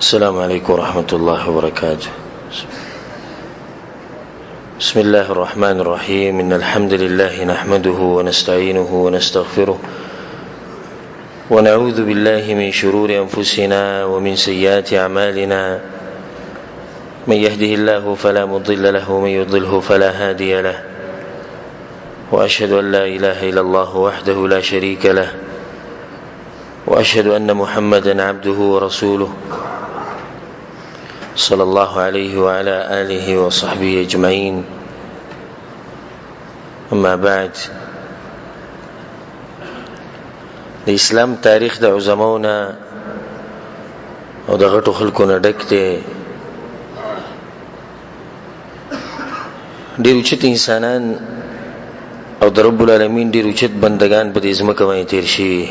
السلام عليكم ورحمة الله وبركاته. بسم الله الرحمن الرحيم. إن الحمد لله نحمده ونستعينه ونستغفره ونعوذ بالله من شرور أنفسنا ومن سيئات أعمالنا. من يهده الله فلا مضل له ومن يضله فلا هادي له. وأشهد أن لا إله إلا الله وحده لا شريك له، وأشهد أن محمدا عبده ورسوله صلى الله عليه وعلى آله وصحبه أجمعين. أما بعد، د اسلام تاریخ د عظماو نه او د غټو خلکو نه ډک دی. ډېر اوچت انسانان او د رب العالمین ډېر اوچت بندگان په دې ځمکه باندې تیر شوي،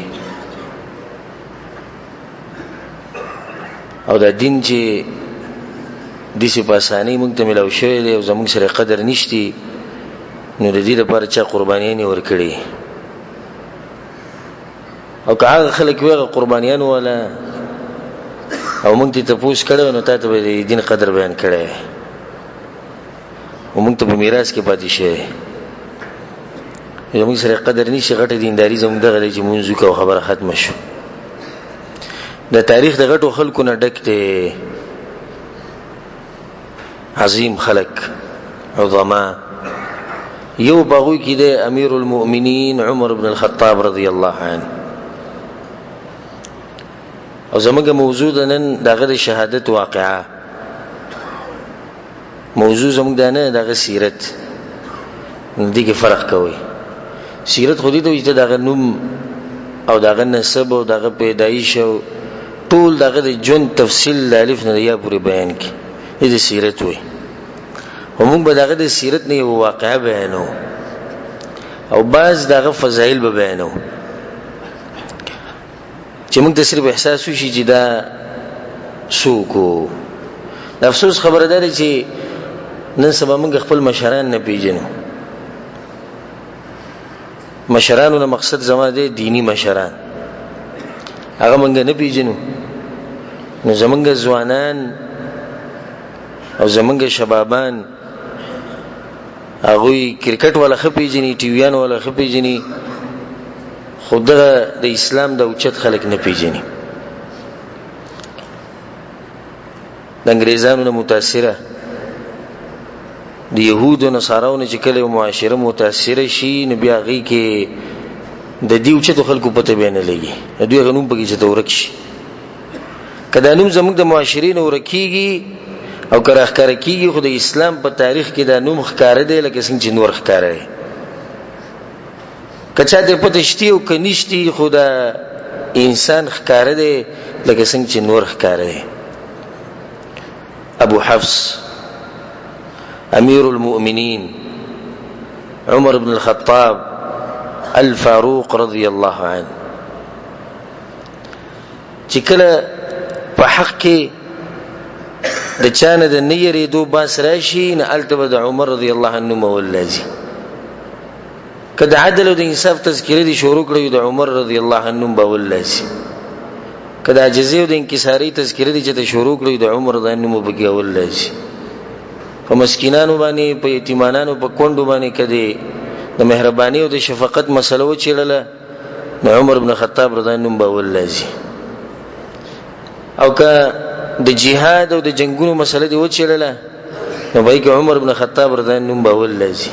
او دا دین چې داسې په اسانۍ موږ ته میلاو شوی دی او زموږ سره قدر نشتی، نو د دې لپاره چا قربانیانې ورکړي. او که هغه خلک وي هغه قربانیان والا او موږ ته تپوس کړی نو تا ته به د دین قدر بیان کړی او موږ ته په میراث کې پاتې شوی. زموږ سره قدر نشي، غټه دینداري زموږ دغه دی چې مونځ وکړو او خبره ختمه شو. د تاریخ د غټو خلکو نه ډک دی، عظیم خلک، عظما. یو باغوی کې دی امیر المؤمنین عمر بن الخطاب رضی الله عنه. او زموږ موضوع د نن دغه د شهادت واقعه، موضوع زموږ د نه دغه سیرت دې کې فرق کوي. سیرت خو دې ته وایي چې دغه نوم او دغه نسب او دغه پیدایش او ټول دغه د ژوند تفصیل د الف نه یا پورې بیان کی، دې سیرت وایي. او موږ به دغه د سیرت نه یو واقعه بیانو او بعض دغه فضایل به بیانو چې موږ ته صرف احساس وشي چې دا څوک وو. د افسوس خبره ده چې نن سبا موږ خپل مشران نه پیژنو. مشرانو نه مقصد زما دی دینی مشران، هغه موږ نه پیژنو. نو زمونږ ځوانان او زمونږ شبابان هغوی کرکټ والا ښه پیژني، ټي ویان والا ښه پیژني، خو دغه د اسلام د اوچت خلک نه پیژني. د انګریزانو نه متاثره، د يهودو نصاراو نه چې کله یو معاشره متاثره شي، نو بیا هغې کې د دې اوچتو خلکو پته بیا نه لګي، د دوی هغه نوم پکې چې ته ورک شي. که دا نوم زموږ د معاشرې نه ورکیږي او که راښکاره کیږي، خو د اسلام په تاریخ کې دا نوم ښکاره دی لکه څنګه چې نور ښکاره دی. که چا ته پته شتي او که نشتي، خو دا انسان ښکاره دی لکه څنګه چې نور ښکاره دی. ابو حفص امیر المؤمنین عمر بن الخطاب الفاروق رضی الله عنه، چې کله په حق کې د چانه د نه یریدو باس راشي، نو هلته به د عمر رضی الله عنه نوم اول راځي. که د عدل او د انصاف تذکره دي شروع کړي، د عمر رضی الله عنه نوم به اول راځي. که د عاجزۍ او د انکسارۍ تذکره دي چې ته شروع کړي، د عمر رضی الله عنه نوم به پکې اول راځي. په مسکینانو باندې، په یتیمانانو، په کونډو باندې کدي د مهرباني او د شفقت مسله وچېړله، نو عمر بن خطاب رضی الله عنه به اول راځي. او که د جهاد او د جنگونو مسله دی وچېړله، نو به کې عمر بن خطاب رضی الله عنه به اول راځي.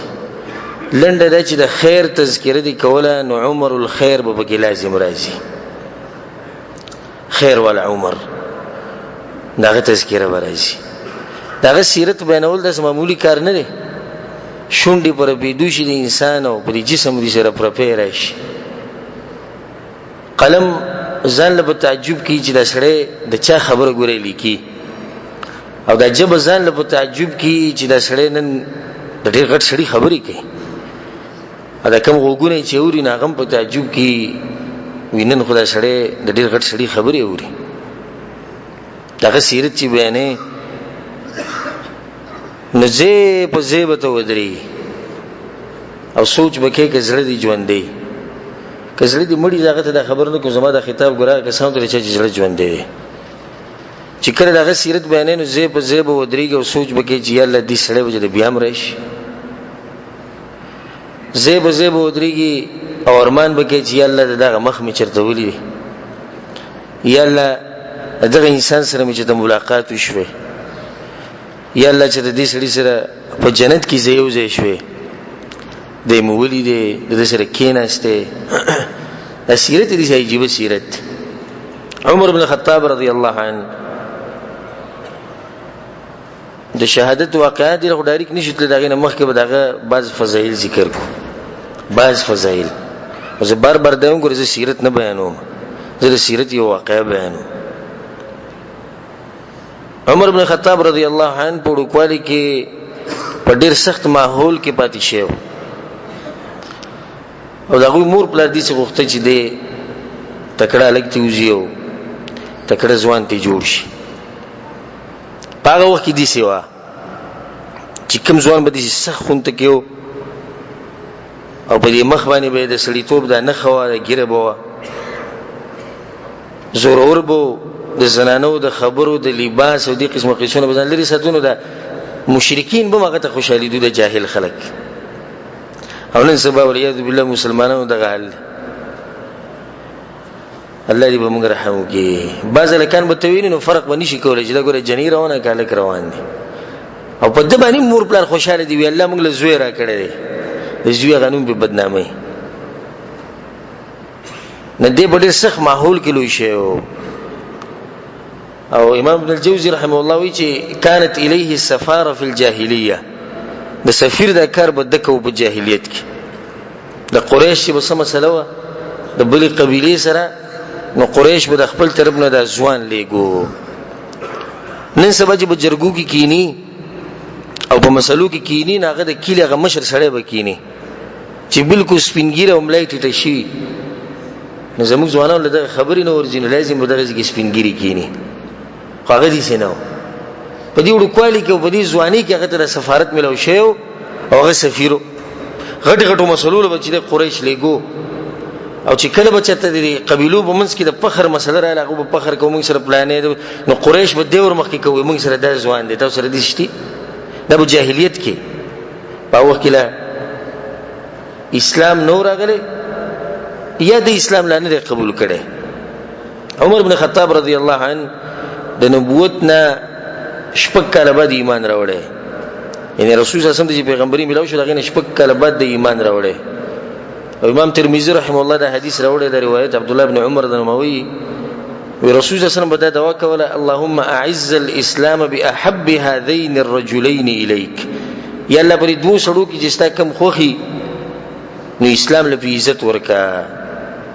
لنډه دا چې د خیر تذکره دی کوله، نو عمر الخير به پکې لازم راځي. خیر والا عمر دغه تذکره به راځي. دغه سیرت بیانول داسې معمولي کار نه دی. شونډې پر پیدو شي د انسان او پر جسم دې سره پرپې راشي. قلم ځان له په تعجب کی چې دا سړی د چا خبره ګورې لیکي، او دا ژبه ځان له په تعجب کی چې دا سړی نن د ډېر غټ سړي خبرې کوي، او دا کم غوږونه چې اوري، نو هغه هم په تعجب کی وي نن خو دا سړی د ډېر غټ سړي خبرې اوري. دغه سیرت چې بیانې، نو ځای په ځای به ته ودرېږي او سوچ به کوې که زړه دې ژوندی. که زړه دې مړی هغه ته دا خبر نه کوم، زما دا خطاب ګوره هغه کسانو ته چې زړه ژوندی دی، چې کله د هغه سیرت بیانوي نو ځای په ځای به ودرېږي او سوچ به کوي چې یا الله دې سړی به چې بیا هم راشي. ځای په ځای به ودرېږي او ارمان به کوي چې یا الله د دغه مخ مې چېرته ولیدی، یا الله دغه انسان سره مې چېرته ملاقات وشوی، یا الله چې د دې سړي سره په جنت کې زه یو ځای شوی، دی مې ولیدی، د ده سره کېناستی. دا سیرت دې عجیبه سیرت. عمر بن خطاب رضی الله عنه د شهادت واقعا دي، خو ډایرک نشي تللی، د هغې نه مخکې به د هغه بعض فضایل ذکر کړو، بعض فضایل. زه بار بار دا وایم، ګوره زه سیرت نه بیانوم، زه د سیرت یو واقعه بیانوم. عمر بن خطاب رضی الله عنه په وړوکوالي کې په ډیر سخت ماحول کې پاتې شوی او د هغوی مور پلار دې څه غوښته چې دی تکړه هلک ته وځي او تکړه ځوان ته جوړ شي. په هغه وخت کې داسې وه چې کوم ځوان به داسې سخت خونته کې او په دې مخ باندې به د سړیتوب دا نښه وه، د ږیره به وه، زورور به د زنانو د خبرو د لباس او دې قسمه قصونه به ځان لرې ساتونو. دا مشرکین به هغه ته خوشحالېدو، د جاهل خلک. او نن سبا والعیاذ بالله مسلمانانو دغه حال دی. الله دې به موږ رحم وکړي. بعض هلکان به ته وینې نو فرق به نشي کولی چې دا ګوره جنۍ روانه که هلک روان دی، او په ده باندې مور پلار خوشحاله دي، وي الله موږ له زوی راکړی دی، د زوی هغه نوم پرې بدناموي. نه دی په ډېر سخت ماحول کې لوی شوی. او امام ابن الجوزی رحمه الله وی چې كانت الیه السفاره فی الجاهلیه، د سفیر دا کار به دکو په جاهلیت کې د قریش چې به څه مسله وه د بلې قبیلې سره، نو قریش به د خپل طرف نه دا ځوان لیږو. نن سبا چې په جرګو کې کینی او په مسلو کې کینی، نو هغه د کلي هغه مشر سړی به کینی چې بالکل سپین ږیری او ملا یې ټیټه شوي. نو زموږ ځوانانو له دغه خبرې نه ورځي، نو لازم به دغه ځای کې سپین ږیري کینی، خو هغه داسې نه و. په دې وړوکوالي کې او په دې ځواني کې هغه ته د سفارت ملو شوی او هغه سفیر و. غټ غټو مسلو له به چې د قریش لیږو، او چې کله به چېرته د قبیلو په منځ کې د فخر مسله راغله، هغه به فخر کوي موږ سره پلانې دی، نو قریش به دی ور مخکې کوي موږ سره دا ځوان دی، تاسو سره دې شتي. دا په جاهلیت کې په وخت کې لا اسلام نو راغلی یا د اسلام لا نه قبول کړي. عمر بن خطاب رضی الله عنه د نبوت نه شپږ کاله بعد ایمان راوړی، یعنی رسول صلی الله علیه وسلم چې پیغمبري ملاو شو دغه نه شپږ کاله بعد د ایمان راوړی. او امام ترمذی رحم الله دا حدیث راوړی، د روایت عبد الله بن عمر د نوموي، وی رسول صلی الله علیه وسلم به دا دعا کوله، اللهم اعز الاسلام باحب هذين الرجلين اليك، یا الله پر دوو سړو کې چې ستا کم خوخي نو اسلام له عزت ورکا،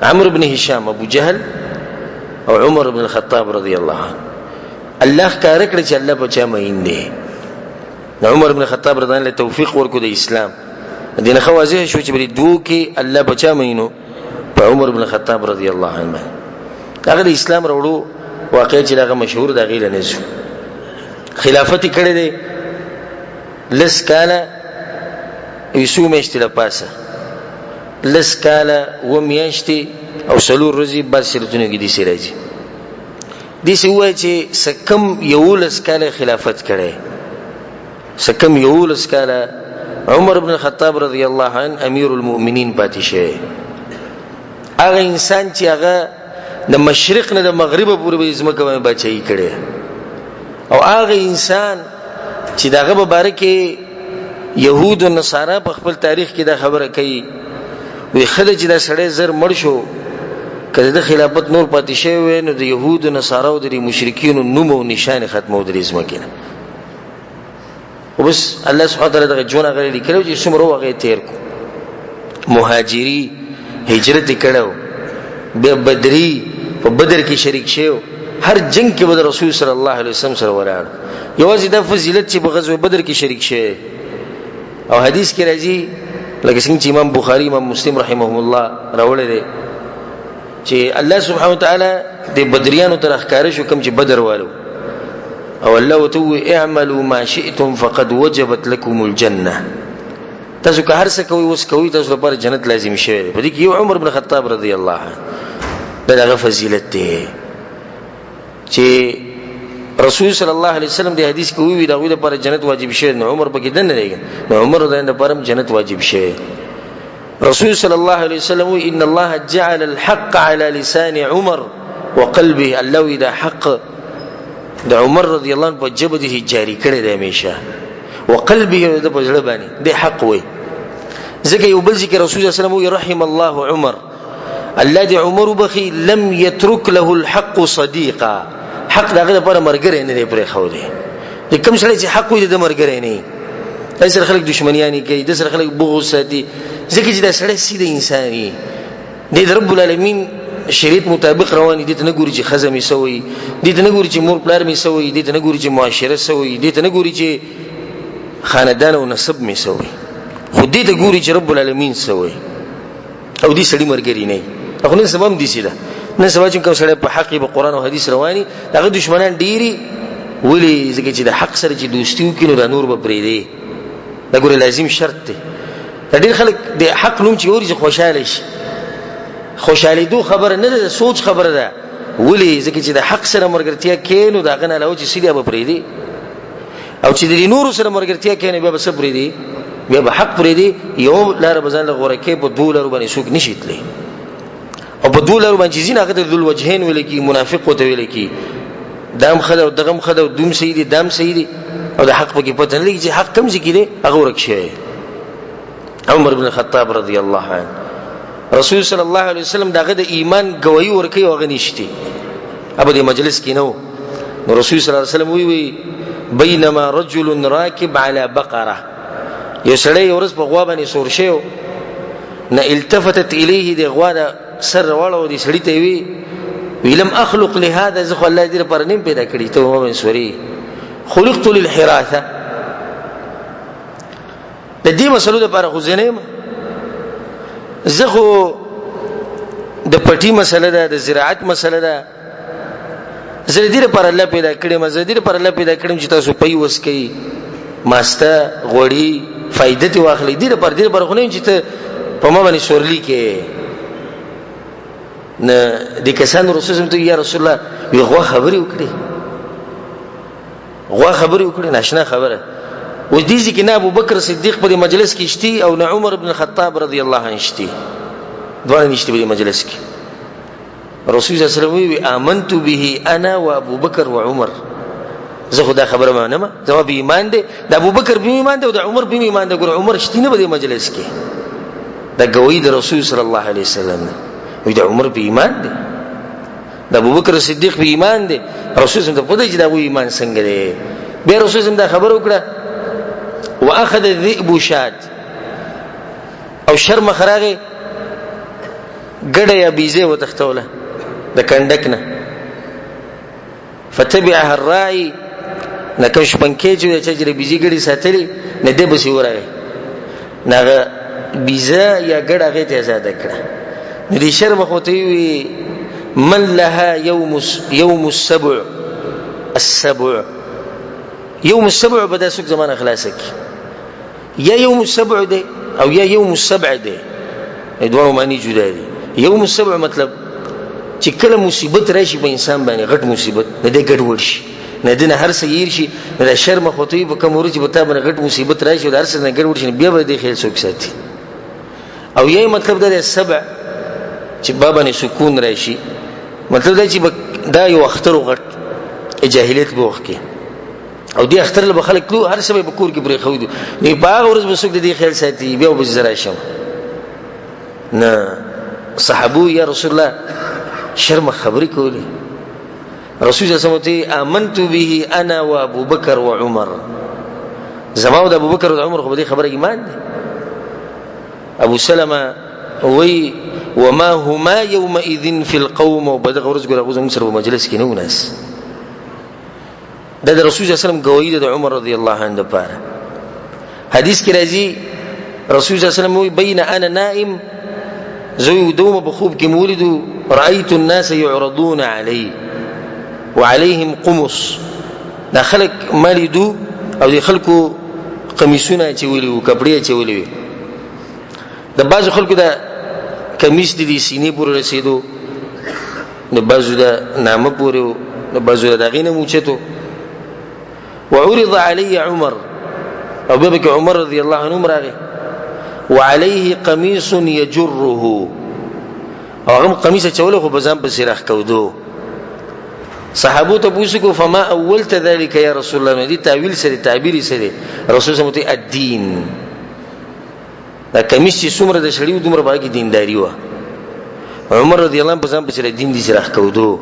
عمرو بن هشام ابو جهل او عمر بن الخطاب رضی الله عنه. الله ښکاره کړ چې الله په چا مین دی. نو عمر بن خطاب رضی الله عنه توفیق ورکو د اسلام دین. خو واضح شو چې بری دوو کې الله په چا مینو، په عمر بن خطاب رضی الله عنه. هغه د اسلام راوړو واقع چې هغه مشهور د غیله نه شو، خلافت کړی دی لس کاله یسو میاشتې له پاسه، لس کاله و میاشتې او څلور ورځې. بعض سیرتونو کې داسې راځي، داسې ووایي چې څه کم 11 کاله خلافت کړی، څه کم 11 کاله عمر بن الخطاب رضی الله عنه امیر المؤمنین پاتې شوی. هغه انسان چې هغه د مشرق نه د مغرب پورې به ځمکه باندې بچی کړي، او هغه انسان چې دغه په باره کې يهود او نصارا په خپل تاریخ کې دا خبره کوي، وی خله چې دا سړی زر مړ شو، کله د خلافت نور پاتې شوی وی نو د يهود او نصارا او د مشرکینو نوم او نشان ختمو د ځمکې نه. او بس الله سبحانه وتعالى دغه ژوند هغه لیکلو چې څومره وغه تیر کو، مهاجری هجرت کړو، بیا بدری په بدر کې شریک شو، هر جنگ کې به رسول صلی الله علیه وسلم سره ولاړ. یوازې دا فضیلت چې په غزوه بدر کې شریک شوی. او حدیث کې راځي لکه څنګه چې امام بخاری امام مسلم رحمهم الله راوړی دی چې الله سبحانه وتعالى د بدریانو تر ښکار شو کوم چې بدر والو، او الله وتو اعملوا ما شئتم فقد وجبت لكم الجنه. تاسو که هر څه کوئ اوس کوئ، تاسو لپاره جنت لازم شوی دی. په دې کې یو عمر بن خطاب رضی الله عنه، دا دغه فضیلت دی چې رسول صلی الله علیه وسلم د حدیث کې وی، دا غوی لپاره جنت واجب شوی، نو عمر پکې دنه دی، نو عمر د لپاره جنت واجب شوی. رسول صلی الله علیه وسلم ان الله جعل الحق على لسان عمر وقلبه، الله وی دا حق د عمر رضی الله عنه په جبه دي جاری کړی دی همیشه، وقلبه د په زړه باندې د حق وی. ځکه یو بل ذکر رسول الله صلی الله علیه وسلم وی رحم الله عمر، الله دې عمر وبخي، لم يترك له الحق صديقا، حق دغه لپاره مرګره نه دی پرې خو دی. د کوم سړی چې حق وي د مرګره نه، د سره خلک دښمنیانی کوي، د سره خلک بغض ساتي، ځکه چې دا سړی سیده انسان دی، د رب العالمین شریعت مطابق روان دي. ته نه ګوري چې خزه می سوی دي، ته نه ګوري چې مور پلار می سوی دي، ته نه ګوري چې معاشره سوی دي، ته نه ګوري چې خاندان او نسب می سوی، خو دې ته ګوري چې رب العالمین سوی او دې سړي مرګري نه. خو نن سبا هم دي سیده، نن سبا چې کوم سړی په حق په قران او حدیث رواني، هغه دشمنان ډيري. ولی؟ ځکه چې د حق سره چې دوستي وکړي نو دا نور به پرې دی. دا ګوره لازم شرط دی. دا ډېر خلک د حق نوم چې اوري چې خوشاله شي، خوشالېدو خبره نه ده، سوچ خبره ده. ولی؟ ځکه چې د حق سره مرګرتیا کې نو دا غنه علاوه چې سړي به پرې دی، او چې د نورو سره مرګرتیا کې نو بیا به څه پرې دی؟ بیا به حق پرې دی. یو لار به ځان له غوره کې، په دوه لارو باندې څوک نشي تللی، او په دوه لارو باندې ځینې هغه د ذل وجهین ویل کی، منافق وته ویل کی، دام خده او دغم خده او دوم صحیح دی دام صحیح دی، او د حق پکې پته نه لګي چې حق کم ځای کې دی، هغه ورک شي. عمر بن خطاب رضی الله عنه، رسول صلی الله علیه وسلم دغه د ایمان گواہی ورکي او غنیشتي ابو دې مجلس کې نو، رسول صلی الله علیه وسلم وی وی بینما رجل راکب على بقره، یو سړی یو ورځ په غوا باندې سور شو، نه التفتت الیه، د غوا د سر راوړو دی سړی ته وی ویلم اخلق لهذا، زه خو الله دې لپاره نیم پیدا کړی ته ما باندې سوري، خلقت للحراثه، د دې مسلو لپاره خو زه نه یم، زه خو د پټي مسله ده، د زراعت مسله ده، زه دې لپاره الله پیدا کړم، زه دې لپاره الله پیدا کړم چې تاسو پي وس کوي ماسته غوړي فائدې ته واخلي، دې لپاره دې لپاره خو نه چې ته په ما باندې سورلی کې نه. د کسانو رسول ته یا رسول الله وی غوا خبرې وکړي، غوا خبرې وکړي، ناشنا خبره. و دې ځکه نه ابو بکر صدیق په مجلس کې شتي او نه عمر ابن الخطاب رضی الله عنه شتي، دواړه نشته په مجلس کې. رسول الله صلی الله علیه وسلم وی امنت به انا وابو بکر وعمر، زه خو دا خبره منم، زما به ایمان دی، د ابو بکر به ایمان دی او د عمر به ایمان دی. ګور عمر شتي نه په مجلس کې، دا گواہی د رسول صلی الله علیه وسلم وی د عمر به ایمان دی، د ابو بکر صدیق به ایمان دی. رسول صلی الله علیه وسلم ته دا ایمان څنګه دی؟ بیا رسول صلی دا خبر وکړه، واخذ الذئب شات، او شرم خراغه ګډه یا بیزه وتښتوله د کندک نه، فتبعها الراعي، نه کوم شپنکې چې چې د بیزې ګډې ساتلې نه دی پسې ورغی، نه هغه بیزه یا ګډه هغې ته ازاده کړه. نو دې شرم خو ته وی من لها یوم السبع، السبع یوم السبع به دا څوک زمانه خلاصه کړي؟ یا یوم السبع دی او یا یوم السبع دی، دواړو معنی جدا دي. یوم السبع مطلب چې کله مصیبت راشي په انسان باندې، غټ مصیبت نه دی ګډوډ شي، نه دنه هر څه هیر شي، نه د شرم خو ته په کوم ورځ چې په تا باندې غټ مصیبت راشي او د هر څه نه ګډوډ شي، بیا به دې خیال څوک ساتي. او یې مطلب دا دی سبع چې با باندې سکون راشي، مطلب دا چې دا یو اختر غټ جاهلیت په وخت کې، او دې اختر له خلک تلو، هر څه به کور کې پرې خو دي، نو په هغه ورځ به څوک د دې خیال ساتي؟ بیا به زرا شم نه. صحابو یا رسول الله شرم خبرې کولې، رسول الله صلی الله علیه وسلم امنت به انا وابو بکر وعمر، زما او د ابو بکر او عمر خو به دې خبره ایمان دی. ابو سلمہ وی وما هما يومئذ في القوم، او بدغه ورځ ګره زموږ سره په مجلس کې نه وناس. دا د رسول الله صلی الله علیه وسلم گواہی ده د عمر رضی الله عنه لپاره. حدیث کې راځي رسول الله صلی الله علیه وسلم وی بین انا نائم، زه دوم په خوب کې مولیدو، رأیت الناس يعرضون علی وعليهم قمص، دا خلک مالی دو او د خلکو قمیصونه چولې وو، کپڑے چولې وو. د بعضو خلکو د کمیس د دې سینې پورې رسېدو، د بعضو د نامه پورې و، د بعضو د هغې نه اوچتو. وعرض علی عمر، او بیا پکې عمر رضی الله عنه راغی، وعليه قميص يجره، او هغه قمیص چولو خو بزام پسې راخکودو. صحابو ته پوښتنه کو فما اولت ذلك يا رسول الله، دې تاویل سره تعبیر سره رسول صلی الله علیه الدين، دا کمیس چې څومره د سړي دومره باقي دینداری و. عمر رضی الله عنه په ځان پسې دین دي سره کودو،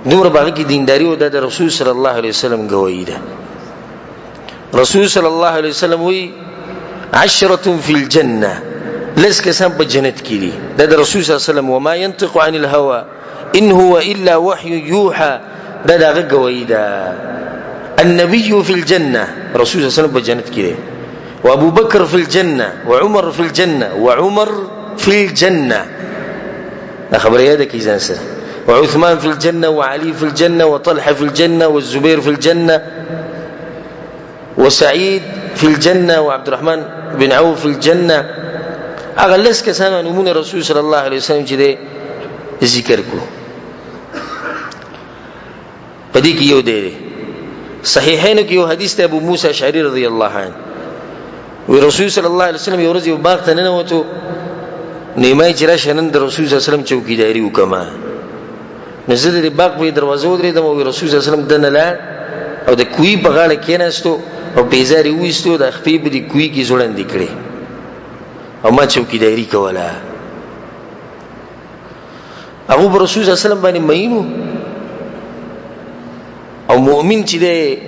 دومره باغ کې دینداری و. دا د رسول صلی الله علیه وسلم گواہی ده. رسول صلی الله علیه وسلم وی عشرة فی الجنه، لس کسان په جنت کې دي. دا د رسول صلی الله علیه وسلم وما ينطق عن الهوى ان هو الا وحي يوحى، دا دغه گواہی ده. النبي في الجنه، رسول صلی الله علیه وسلم په جنت کې دی، وابو بکر في الجنه وعمر في الجنه وعمر في الجنه، دا خبره یاده کړئ ځان سره، وعثمان في الجنه وعلي في الجنه وطلحه في الجنه والزبير في الجنه وسعيد في الجنه وعبد الرحمن بن عوف في الجنه. هغه لس کسانو نمونه رسول صلی الله علیه وسلم چې ذکر کو په دې کې یو دی. صحیحینو کې یو حدیث ته ابو موسی اشعری رضی الله عنه وی رسول صلی الله علیه وسلم یو ورځ یو باغ ته ننوتو، نیمه چې راشه نن د رسول صلی الله علیه وسلم چوکیداري وکما. نو زه د باغ په دروازه ودرېدم او رسول صلی الله علیه وسلم دننه لاړ او د کوی په غاړه کېناستو او پیزارې وویستو، د خپې په دې کوی کې ځوړندې کړې او ما چوکیداري کوله. هغه پر رسول صلی الله علیه وسلم باندې مینو او مؤمن چې دی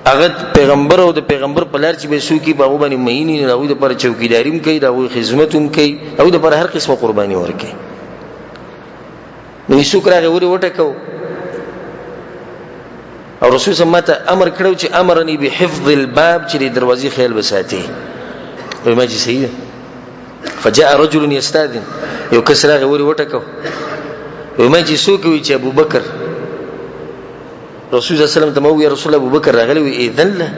هغه پیغمبر او د پیغمبر په لار چې به سوکي په هغه باندې مینی نه، هغه د پر چوکیداریم کوي، د هغه خدمت هم کوي، هغه د پر هر قسمه قرباني ورکوي. نو یسوک راغی ورې وټکو او رسول صلی الله علیه امر کړو چې امرني بحفظ الباب، چې د دروازې خیال وساتي. وای ما چې صحیح ده. فجاء رجل يستاذن، یو کس راغی ورې وټکو، وای ما چې څوک وی چې ابو بکر. رسول الله صلی الله علیه وسلم ته مو یا رسول الله ابو بکر راغلی، وی اذن له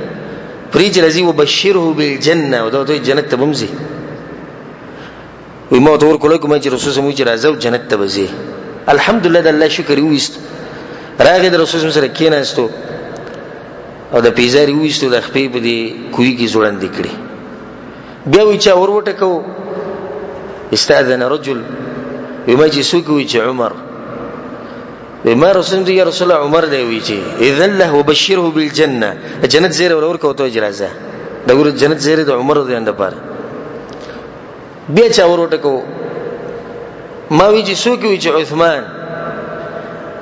پریج رضی وبشره بالجنه، او دا ته جنت ته بمزي. وی ما ته ورکول کوم چې رسول سمو چې راځو جنت ته بځي. الحمدلله د الله شکر ویست. راغی د رسول سره کیناستو او د پیزاری ویستو، د خپې په دې کوی کې ځوړند کړي. بیا وی چا ور وټکو، استاذن رجل، وی ما چې څوک وی چې عمر. وی ما رسول دی یا رسول الله عمر دی، وی چې اذن له وبشره بالجنه، جنت زیره ور ورکو ته اجازه د ګور جنت زیره د عمر دی اند پاره. بیا چا ور وټکو، ما وی چې څوک وی چې عثمان.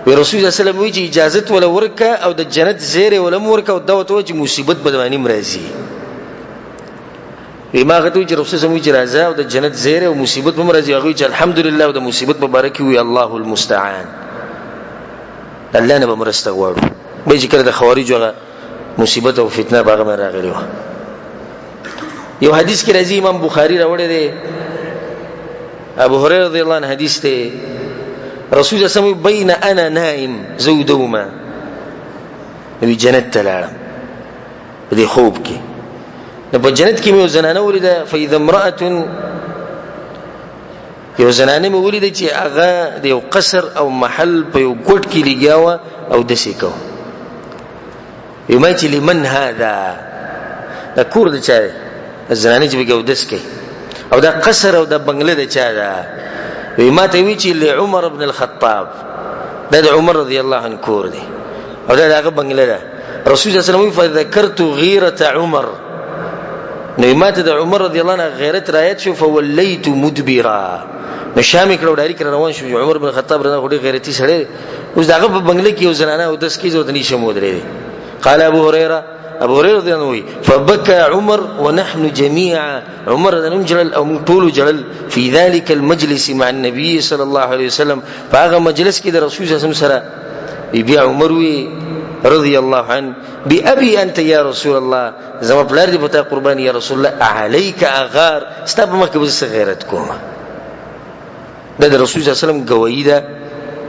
وی رسول الله صلی الله علیه وسلم وی چې اجازه ول ورکا او د جنت زیره ولم ورکا او دا ته چې مصیبت بدوانی مرضی. وی ما غته چې رسول سمو چې راځه او د جنت زیره او مصیبت هم راځي. هغه چې الحمدلله او د مصیبت مبارک وی الله المستعان، الله نه به مرسته غواړو. به چې کله د خوارج هغه مصیبت او فتنه باغ مې راغلی و. یو حدیث کې راځي، امام بخاری راوړی دی، ابو هريره رضی الله عنه حدیث ته، رسول الله صلی الله علیه وسلم بین انا نائم زودوما، نبی جنت ته لاړم په دې خوب کې. نو په جنت کې مې یو زنانه ولیده، فاذا امرأة، یو زنانه مې ولیده چې هغه د یو قصر او محل په یو ګوټ کې لګیا وه او داسې کو. وی ما چې لمن هذا، دا کور د چا دی؟ زنانه چې پکې اودس کوي او دا قصر او دا بنګله د چا ده؟ وی ما ته وی چې لعمر بن الخطاب، دا د عمر رضی الله عنه کور دی او دا د هغه بنګله ده. رسول الله صلی الله علیه وسلم فذكرت غیرة عمر، نو ما ته د عمر رضی الله عنه غیرت رايت شو، فولیت مدبرا، نو شامې کړو ډایرک روان شو. عمر بن خطاب رضی الله عنه غیرتی سره اوس دغه په بنگله کې یو زنانه او دس کې زو نشم ودرې. قال ابو هريره، ابو هريره رضی الله عنه فبكى عمر ونحن جميعا، عمر رضی الله جلل او ټول جلل في ذلك المجلس مع النبي صلى الله عليه وسلم، فهغه مجلس کې د رسول صلی الله علیه وسلم سره. بیا عمر وی رضی الله عنه بأبي أنت يا رسول الله، زما پلار دې پتا قربان یا رسول الله، عليك اغار، ستا په مخ کې به غیرت کوم. دا د رسول صلی الله علیه وسلم گواہی ده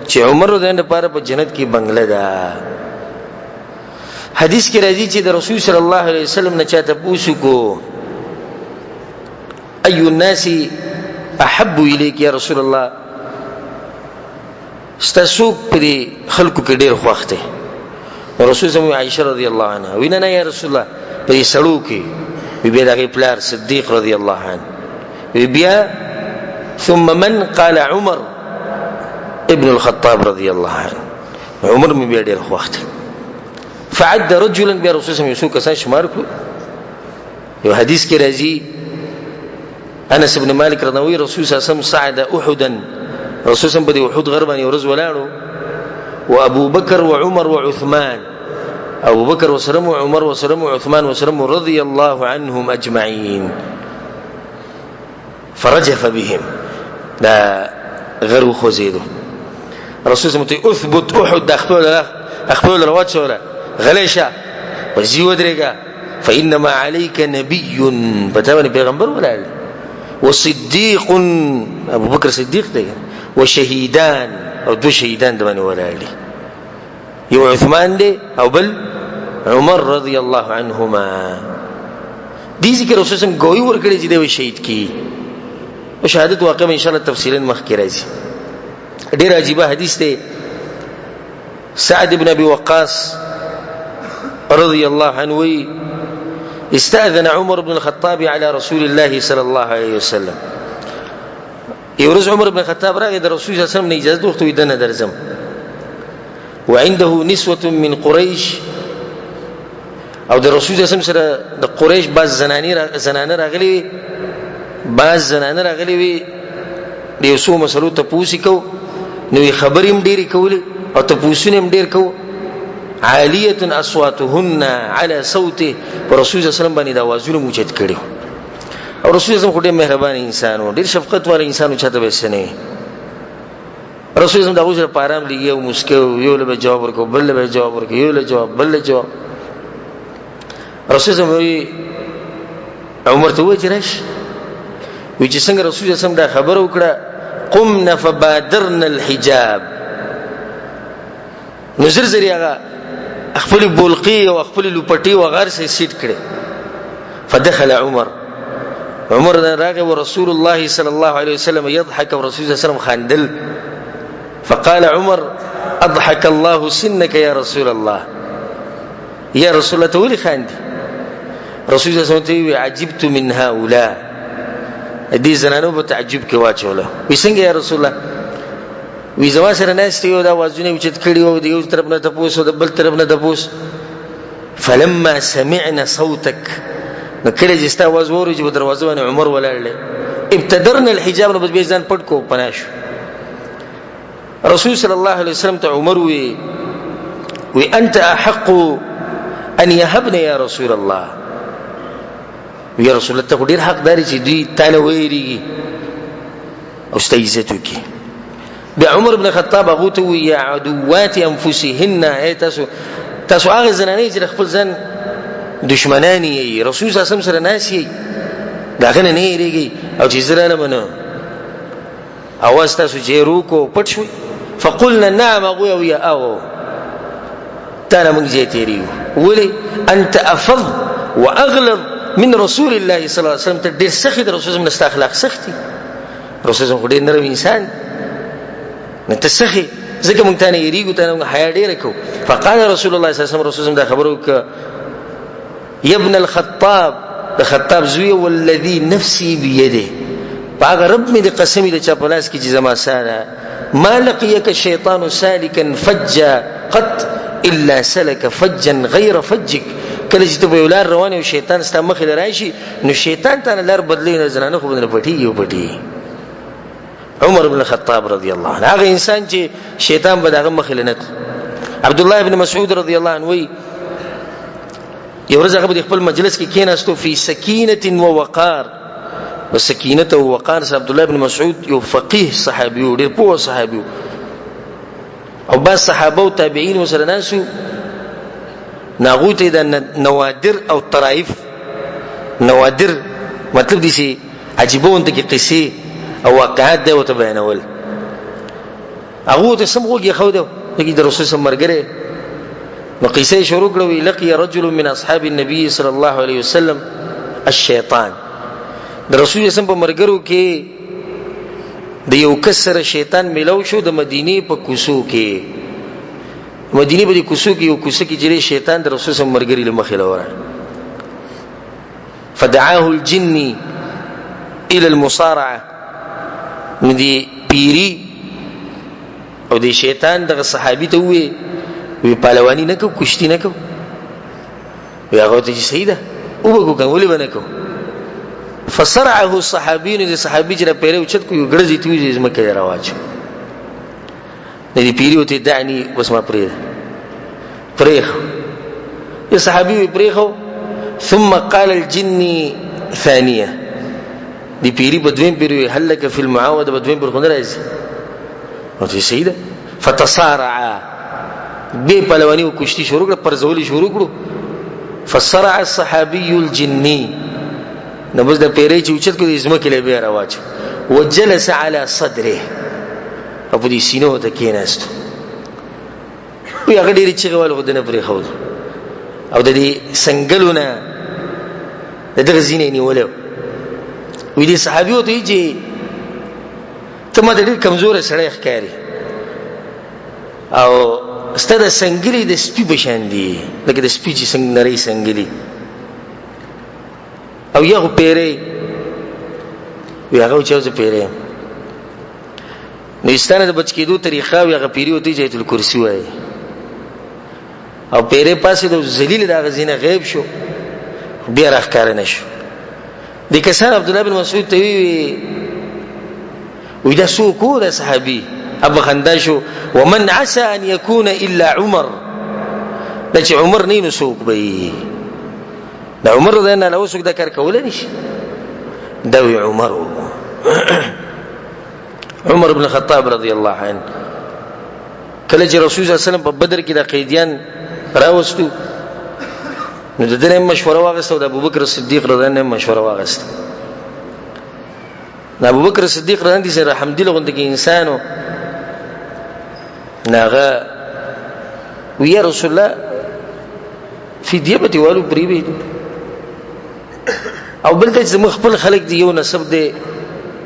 چې عمر رضی الله لپاره په جنت کې بنگله ده. حدیث کې راځي چې د رسول صلی الله علیه وسلم نه چاته پوسو کو ای الناس احب الیک یا رسول الله، ستا څوک په دې خلکو کې ډېر خوښ دی؟ رسول صلی عائشه رضی الله عنها وینا، نه یا رسول الله، په دې سړو کې. وی بیا د هغې پلار صدیق رضی الله عنه. وی بیا ثم من؟ قال عمر ابن الخطاب رضی الله عنه. عمر مې بیا ډېر خوښ دی. فعد رجلا، بیا رسول صلی الله علیه کسان شمار کړو. یو حدیث کې راځي، انس ابن مالک رضی الله عنه، رسول صلی الله علیه وسلم صعد احدا، رسول صلی الله علیه وسلم په احد غر باندې ورځ ولاړو، و ابو بکر و عمر و عثمان، ابو بکر وسلم و عمر وسلم و عثمان وسلم رضی الله عنهم اجمعین. فرجف بهم، دا غر وخوځېدو. رسول صلی الله علیه وسلم اثبت احد، د خپل رواج سره غلی شه، په ځي ودرېږه، فإنما عليك نبي، په تا باندې پیغمبر ولاړ، وصديق، ابو بکر صدیق دی، وشهیدان، او دو شهیدان د باندې ولاړ دي، یو عثمان دی او بل عمر رضی الله عنهما. دې ذکر رسول سم ګوي ورکړي چې دی شهید کی. او شهادت واقع ان شاء الله تفصیلا مخکې راځي. ډیر عجیبه حدیث دی. سعد بن ابي وقاص رضی الله عنه وی، استأذن عمر بن الخطاب على رسول الله صلى الله عليه وسلم. یو ورځ عمر بن خطاب راغی، د رسول الله صلی الله علیه وسلم نه اجازه وغوښته، وی دنه درځم. وعنده نسوة من قريش، او د رسول الله صلی سره د قریش بعض زنانی را زنانه راغلی وي، بعض زنانه راغلی وي، د یو څو مسلو تپوس کو، نو خبرې هم ډېرې کولې او تپوسونه هم ډېر کو. عالیه اصواتهن علی صوته، پر رسول الله صلی الله علیه وسلم باندې د اوازونه موچت کړي. او رسول الله خو ډېر مهربان انسان و، ډېر شفقت والا انسان و، چاته به څه نه. رسول الله دغه سره پارام لګي او مسکه، یو له جواب ورکو، بل له جواب ورکو، یو له جواب، بل له جواب. رسول الله وی عمر ته وای چې راشي. وی چې څنګه رسول الله سم دا خبر وکړه، قمنا فبادرنا الحجاب، نو زر زر هغه خپل بولقي او خپل لوپټي او غر سي سیټ کړي. فدخل عمر، عمر راغی، ورسول الله صلى الله عليه وسلم يضحك، ورسول الله صلى الله عليه وسلم خندل. فقال عمر اضحك الله سنك يا رسول الله. يا رسول الله، تولي خاندي؟ رسول الله صلى الله عليه وسلم عجبت من هؤلاء، دې زنانو په تعجب کې واچوله. وی څنګه یا رسول الله؟ وی زما سره ناست یو، دا وازونه اوچت کړي او د یو طرف نه تپوس او د بل طرف نه تپوس. فلما سمعنا صوتك، نو کله چې ستا आवाज ووري چې په دروازه باندې عمر ولاړ دی، ابتدرنا الحجاب، نو بس به ځان پټ کو، پناه شو. رسول صلی الله علیه وسلم ته عمر وی، وی انت احق ان يهبنا يا رسول الله. یا رسول الله، ته ډیر حقدار چې دوی تانه ویریږي او ستا عزت وکړي. بیا عمر بن خطاب هغو ته وویل، یا عدوات انفسهن، ای تاسو، تاسو هغه زنانې چې خپل ځان دشمنان یې، رسول صلی الله علیه وسلم سره ناست یې، د هغه نه نه یېرېږئ، او چې زه رالم نو اواز تاسو جیرو کو، پټ شوئ. فقلنا نعم، هغوی او یا او تا نه موږ ځای تېرېږو. ولې؟ انت افض واغلظ من رسول الله صلی الله علیه وسلم، ته ډېر سخت، د رسول الله ستا اخلاق سخت دي، رسول الله خو ډېر نرم انسان، نه ته سخی، ځکه موږ ته نه یریږو، ته موږ حیا ډېره کوو. فقال رسول الله صلی الله علیه وسلم، رسول الله دا خبره وکړه، یا ابن الخطاب، د خطاب زوی، والذي نفسي بيده، په هغه رب مې د قسم د چا په لاس کې چې زما ساه ده، ما لقيك الشيطان سالكا فجا قط الا سلك فجا غير فجك. کله چې ته په یو لار روان یې، شیطان ستا مخې له راشي، نو شیطان تا نه لار بدلوي، نه زنانه خو به نه پټېږي او پټېږي. عمر بن الخطاب رضی الله عنه، هغه انسان چې شیطان به د هغه مخې له نه. عبد الله بن مسعود رضی الله عنه وایي، یو ورځ هغه په خپل مجلس کې کېناستو، فی سکینه و وقار، په سکینت او وقار سره. عبد الله بن مسعود یو فقيه صحابي و، ډېر پوه صحابي، او بعض صحابه او تابعین وسره ناسو، ناغوی ته د نوادر او طرائف، نوادر مطلب دي چې عجیبه ونته کې قصې او واقعات دی ورته بیانول. هغه ته سم غوږی خو دی لکه د رسول سم مرګره. نو قصه شروع کړو، لقي رجل من اصحاب النبي صلى الله عليه وسلم الشیطان. د رسول اسلام په مرګرو کې د یو کس سره شیطان ملو شو د مدینه په کوسو کې، مدینه په کوسو کې یو کوسه کې چې شیطان د رسول سم مرګري له مخې لوره. فدعاه الجن الى المصارعه، نو دی پیری او دی شیطان دغه صحابي ته وی وی پهلوانی نه کو، کشتی نه کو. وی هغه ته چې صحیح ده وبګو کنه ولې بنه کو. فصرعه الصحابي، نو صحابي چې پیری اوچت کو یو ګړځي تیوځي زمکه راواچ. د دې پیری وته دعني بس ما پرې پرېخ، یو صحابي وی پرېخو. ثم قال الجن ثانيه، دی پیری په دویم پیری وی هل لك في المعاوده، په دویم پر خو نه راځي. نو چې صحیح ده. فتصارع، به پلوانی او کشتی شروع کړه، پرزولی شروع کړو. فصرع الصحابي الجني، نو بس د پیری چې اوچت کړي زمکه له بیا راواچ. وجلس على صدره، او په دې سینو ته کېناست. وی هغه ډېرې چیغې والې خو ده نه پرېښود او د دې سنګلو نه د دغه ځینې یې نیولی. وی دې صحابي ورته وایي چې ته ما ته ډېر کمزوری سړی ښکاري او ستا د سنګلي د سپي په شان دي، لکه د سپي چې څنګه نرۍ سنګلي او یا خو پیری. وی هغه چې زه پیری نو استانه د بچ کېدو طریقه. وی هغه پیری وتی چې ایت الکرسی وای او پیری پاسې د ذلیل د غزینه غیب شو، بیا راښکاره نه شو. د کسان عبد الله بن مسعود ته وی وی دا څوک و دا صحابي؟ اب خندا شو، ومن عسى ان يكون الا عمر، دا چې عمر نه نو څوک به؟ دا عمر رضی الله عنه څوک دا کار کولای نشي. دا وی عمر، عمر بن خطاب رضی الله عنه. کله چې رسول الله صلی الله علیه وسلم په بدر کې د قیدیان راوستو نو د دې مشوره واغسته او د ابوبکر صدیق رضی الله عنه مشوره واغسته. د ابوبکر صدیق رضی الله عنه سره حمدی لغوند کې انسانو ناغه وی رسول الله فدیه به دیوالو پری وی او بل ته چې موږ خپل خلک دی، یو نسب دی،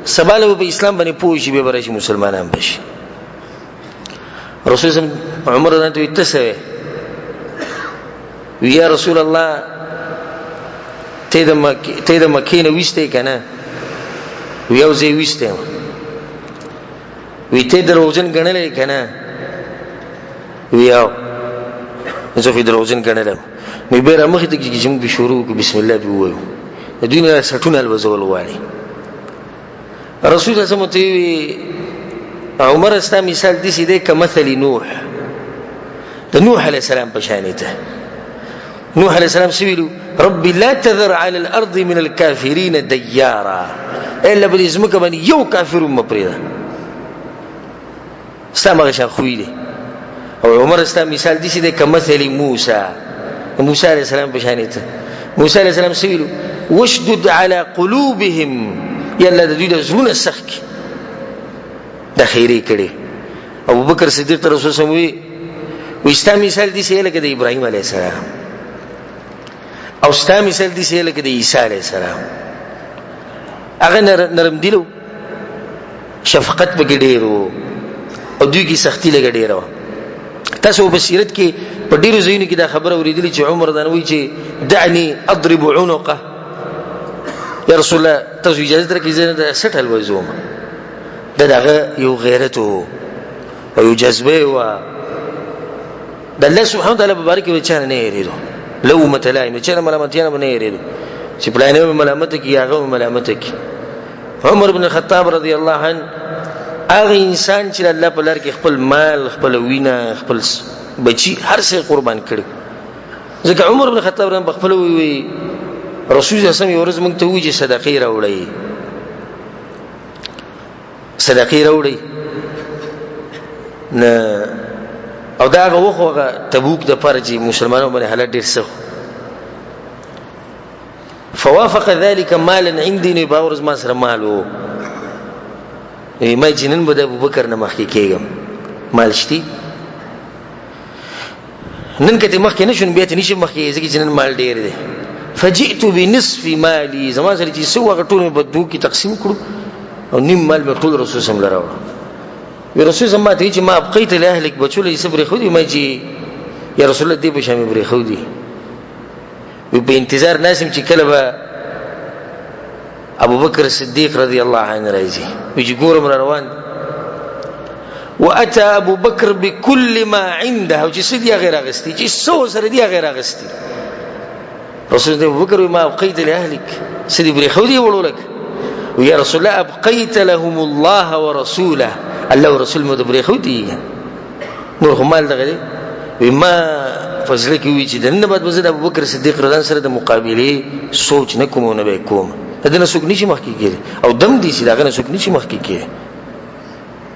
سبا له په اسلام باندې پوه شي، به برشي مسلمانان بشي. رسول سم عمر رضی الله عنه ته وی یا رسول الله ته د مکه ته د مکې نه وسته کنه؟ وی او زه وسته. وی ته دروغجن ګڼلې کنه؟ وی او زه خو دروغجن ګڼلم. نو بیا را مخې ته چې موږ به شروع وکړو، بسم الله به ووایو، د دوی نه سټونه الوزول غواړي. رسول الله صلی الله علیه وسلم عمر استا مثال دسی دی کمثل نوح، د نوح علی السلام په شان ته. نوح علیہ السلام سویلو رب لا تذر على الارض من الكافرين ديارا، الا بل زمکه باندې یو کافر هم پریدا. ستا مغه شان خوې دي. او عمر ستا مثال دي چې د کمثل موسی، موسی علیہ السلام په شان ته. موسی علیہ السلام سویلو وشدد على قلوبهم، یا الله د دوی د زړونه سخت کی. د خیری کړي ابو بکر صدیق ته رسول سم وی وی ستا مثال دي سه لکه د ابراهیم علی السلام او ستا مثال دي سه لکه د عیسی علی السلام. هغه نرم دیلو، شفقت پکې ډیرو او دوی کې سختی لګ ډیره. تاسو په سیرت کې په ډیرو ځایونو کې دا خبره اوریدلې چې عمر دانوي چې دعني اضرب عنقه، یا رسول الله تاسو اجازه درکې زه د سټل وزوم. دا دغه یو غیرت او یو جذبه و د الله سبحانه وتعالى مبارک و چانه نه یریدو لو متلایم چانه ملامتیا نه یریدو چې پلانې ملامت کی هغه ملامت کی. عمر بن خطاب رضی الله عنه هغه انسان چې الله په لار کې خپل مال، خپل وینه، خپل بچی هر څه قربان کړي. ځکه عمر بن خطاب رحم خپل وی رسول الله صلی الله علیه وسلم یو ورځ موږ ته وی چې صدقې راوړئ، صدقې راوړئ. نه او دا هغه وخت هغه تبوک د پاره چې مسلمانانو باندې حالت ډېر سخت. فوافق ذلك مالا عندي، نو باور زما سره مال وو، ما چې نن به د ابوبکر نه مخکې کېږم، مال شتي نن کته مخکې نشون بیا ته نشم مخکې، ځکه چې نن مال ډېر دی. فجئت بنصف مالي، زما سره چې څه وو هغه ټول مې په دوو کې تقسیم کړو او نیم مال مې ټول رسول سم له راوړو. وی رسول سم ماته چې ما ابقیت لاهلک، بچو له یې پرېښودي؟ ما چې یا رسول الله دې په شان مې پرېښودي. وی په انتظار ناسم چې کله به ابو بکر صدیق رضی الله عنه راځي. وی چې ګورم را روان، واتى ابو بکر بكل ما عنده، او چې څه دي هغه راغستي، چې څه سره دي هغه راغستي. رسول الله ابو بکر ما ابقيت لاهلك، څه دي پرېښودي وړو لک؟ ويا رسول الله ابقيت لهم الله ورسوله، الله ورسول مو د پرېښودي، نور خو مال دغه دی. وی ما په زړه کې وی چې د نن بعد به زه د ابوبکر صدیق رضی الله سره د مقابلې سوچ نه کوم او نه به کوم. د ده نه څوک نشي مخکې کېدی او دم دي چې د هغه نه څوک نشي مخکې کېدی.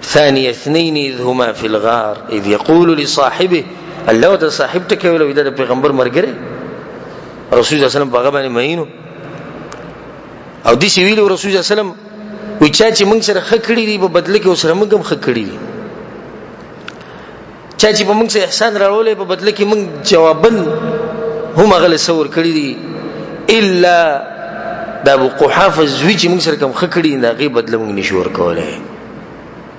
ثاني اثنين اذ هما في الغار اذ يقول لصاحبه، الله ته صاحب ټکی ویل، دا د پیغمبر مرګره رسول الله صلی الله علیه وسلم په هغه باندې مئینو او داسې ویلي رسول الله صلی الله علیه وسلم وی چا چې موږ سره ښه کړي دي په بدله کې ورسره موږ هم ښه کړي دي، چا چې په موږ سره احسان راوړلی په بدله کې موږ جوابا هم هغه له څه ورکړي دي، الا د ابو قحافه زوی چې موږ سره کوم ښه کړي د هغې بدله موږ نشو ورکولی.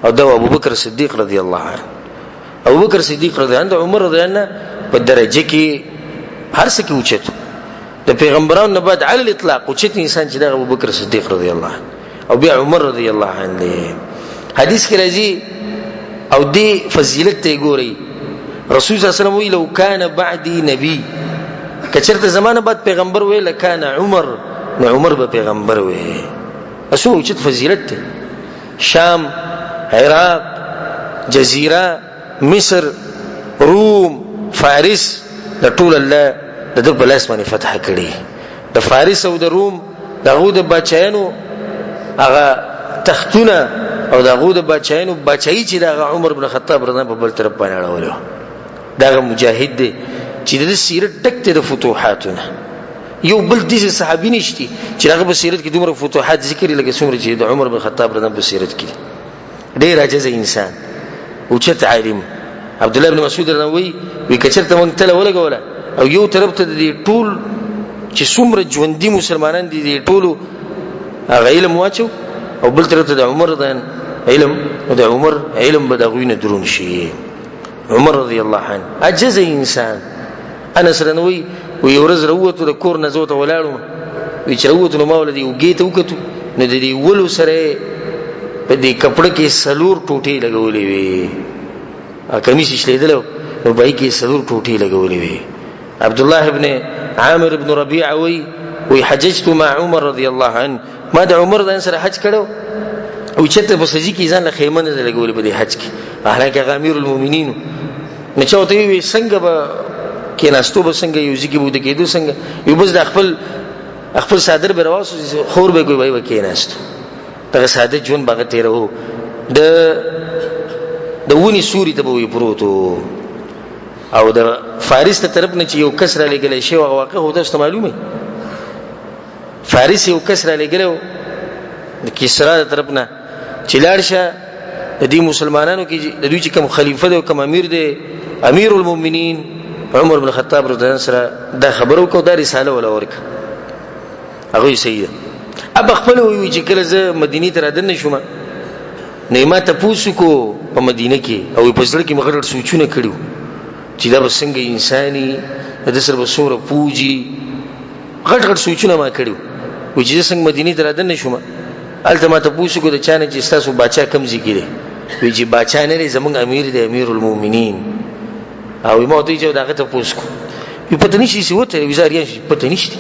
او دا ابوبکر صدیق رضی الله عنه، ابوبکر صدیق رضی الله عنه د عمر رضی الله عنه په درجه کې هر څه کې اوچت، د پیغمبرانو نه بعد علی الاطلاق اوچت انسان چې دغه ابوبکر صدیق رضی الله عنه او بیا عمر رضی الله عنه دی. حدیث کې راځي او دی فضیلت ته ګوري، رسول الله صلی الله علیه وسلم وی لو کان بعدی نبی، کچرته زمانه بعد پیغمبر وی لکان عمر، نو عمر به پیغمبر وی. اسو اوچت فضیلت ته شام، عراق، جزیره، مصر، روم، فارس د ټول الله د ده په لاس باندې فتح کړي. د فارس او د روم د هغو د بچیانو هغه تختونه او د هغو د بچیانو بچایي چې د هغه عمر بن خطاب رضی په بل طرف باندې اړولی، دغه مجاهد دی چې د سیرت ډک دی د فتوحاتونه. یو بل داسې صحابي نشتی چې هغه په سیرت کې دومره فتوحات ذکر لکه څومره چې د عمر بن خطاب رضی په سیرت کې. ډیر عاجز انسان، اوچت عالم. عبد الله بن مسعود رضی الله وی وی کچرته مونږ تله ولګوله او یو طرف ته د ټول چې څومره ژوندي مسلمانان دي د ټولو هغه علم واچو او بل طرف ته د عمر د علم، او د عمر علم به د هغوی نه درون شي. عمر رضی الله عنه عجز انسان. انس رنوي وی ورځ راووتو د کور نه، زه ورته ولاړم، وی چې راووتو نو ما وله دې اوږې ته وکتو، نو د دې ولو سره په دې کپړه کې څلور ټوټې لګولې وې، کمیس یې شلېدلی نو په هغې کې څلور ټوټې لګولې وې. عبد الله ابن عامر ابن ربيعه وی وی حججت مع عمر رضی الله عنه، ما د عمر ځان سره حج کړو او چته په سجی کې ځان له خیمه نه لګولې په دې حج کې، حالانکه هغه امیر المؤمنین. نو چا ورته وی څنګه به کېناستو به څنګه یو ځای کې به کېدو څنګه، یو بس د خپل خپل صادر به راوسو خور به کوي وای به کېناستو، دغه ساده ژوند به تیرو، د د ونی سوري ته به وي پروتو. او د فارس ته طرف نه چې یو کس را لېږلی شي، هغه واقع خو تاسو ته معلومه، فارس یو کس را لېږلی د کسرا د طرف نه چې لاړ شه د دې مسلمانانو کې د دوی چې کوم خلیفہ دی او کوم امیر دی، امیر المؤمنین عمر بن خطاب رضی الله سره دا خبرو کو، دا رساله ولا ورک، هغه صحیح ده. اب خپل وی چې کله زه مدینه ته رادنه شوم نو ما تپوس کو په مدینه کې او په زړه کې مغرر سوچونه کړیو چې دا به څنګه انساني د سره به څومره پوجي، غټ غټ سوچونه ما کړیو. و چې څنګه مدینه ته رادنه شوم هلته ما تپوس کو د چا نه چې ستاسو باچا کوم ځای کې دی، وی چې باچا نه دی زمونږ امیر دی امیر المؤمنین. او ما ته چې داغه تپوس کو وی پته نشي چې وته وی زاریان شي پته نشته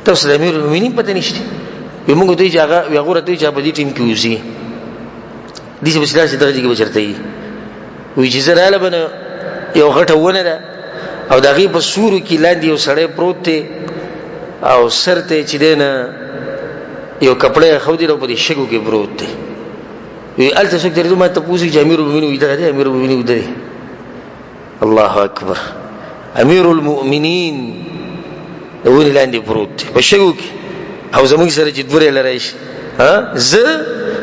تاسو د امیر المؤمنین پته نشته. وی موږ ته چې هغه وی غوره ته چې په دې ټیم کې وزي دې چې بس دغه ځای کې بچرته وي. وی چې زه رااله بنه یو غټه ونه ده او د هغې په سورو کې لاندې یو سړی پروت دی او سر ته چې دی نه یو کپړی ښودی او په دې شګو کې پروت دی. وی هلته څوک تېرېدو ما تپوس وکړي چې امیر المؤمنین ویده دی، امیر المؤمنین ویده دی. الله اکبر، امیر المؤمنین د ونې لاندې پروت دی په شګو کې او زموږ سره چې دورې لرای شي، زه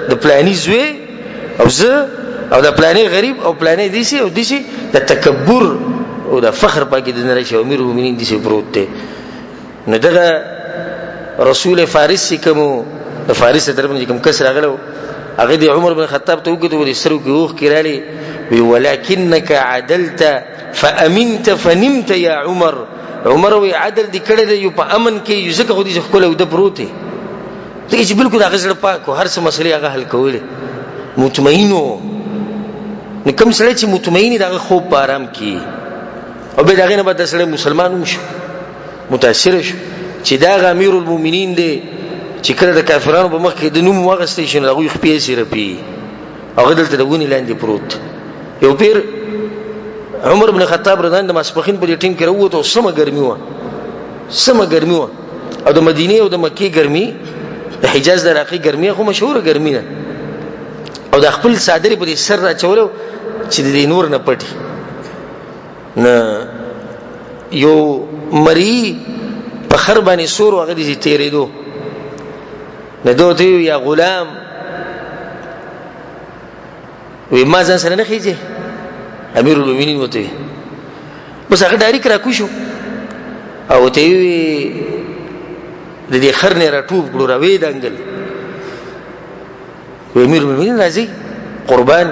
د پلاني زوی او زه او د پلاني غریب او پلاني دیسی او دیسی، د تکبر او د فخر پاکې د نه راشي. امیر المؤمنین دیسی پروت دی. نو دغه رسول فارس چې کوم د فارس طرف نه کوم کس راغلو هغه د عمر بن خطاب ته وکړو د سرو کې اوخ کې رالی وی ولکنک عدلت فامنت فنمت یا عمر. عمر وی عدل دی کړی دی یو په امن کې یو ځکه خو دې خپل او د پروت دی، ځکه چې بالکل هغه زړه پاک هر څه مسلې هغه حل کولې، مطمئن وو. نو کوم سړی چې مطمئن دی هغه خوب په آرام کې، او به دغه نه بعد سړی مسلمان هم شو، متاثر شو چې دا غ امیر المؤمنین دی چې کله د کافرانو په مخ کې د نوم واغستې شي نو هغوی خپې سي رپي، هغه دلته د ونې لاندې پروت. یو پیر عمر بن خطاب رضی الله عنه د ماسپخین په دې ټیم کې راووت او سمه ګرمي وه، سمه ګرمي وه، او د مدینې او د مکې ګرمي، د حجاز د عراقي ګرمي خو مشهوره ګرمي ده، او د خپل څادر په دې سر راچولی چې د دې نور نه پټي. نه یو مری په خر باندې سور هغه دې تیرېدو، نه دوی ته یا غلام وی ما ځان سره نه خېږي، امیر المؤمنین وته بس هغه ډایرک را کوشو او ته وی د دې خر نه راټوب کړو را وی دنګل. وی امیر المؤمنین راځي قربان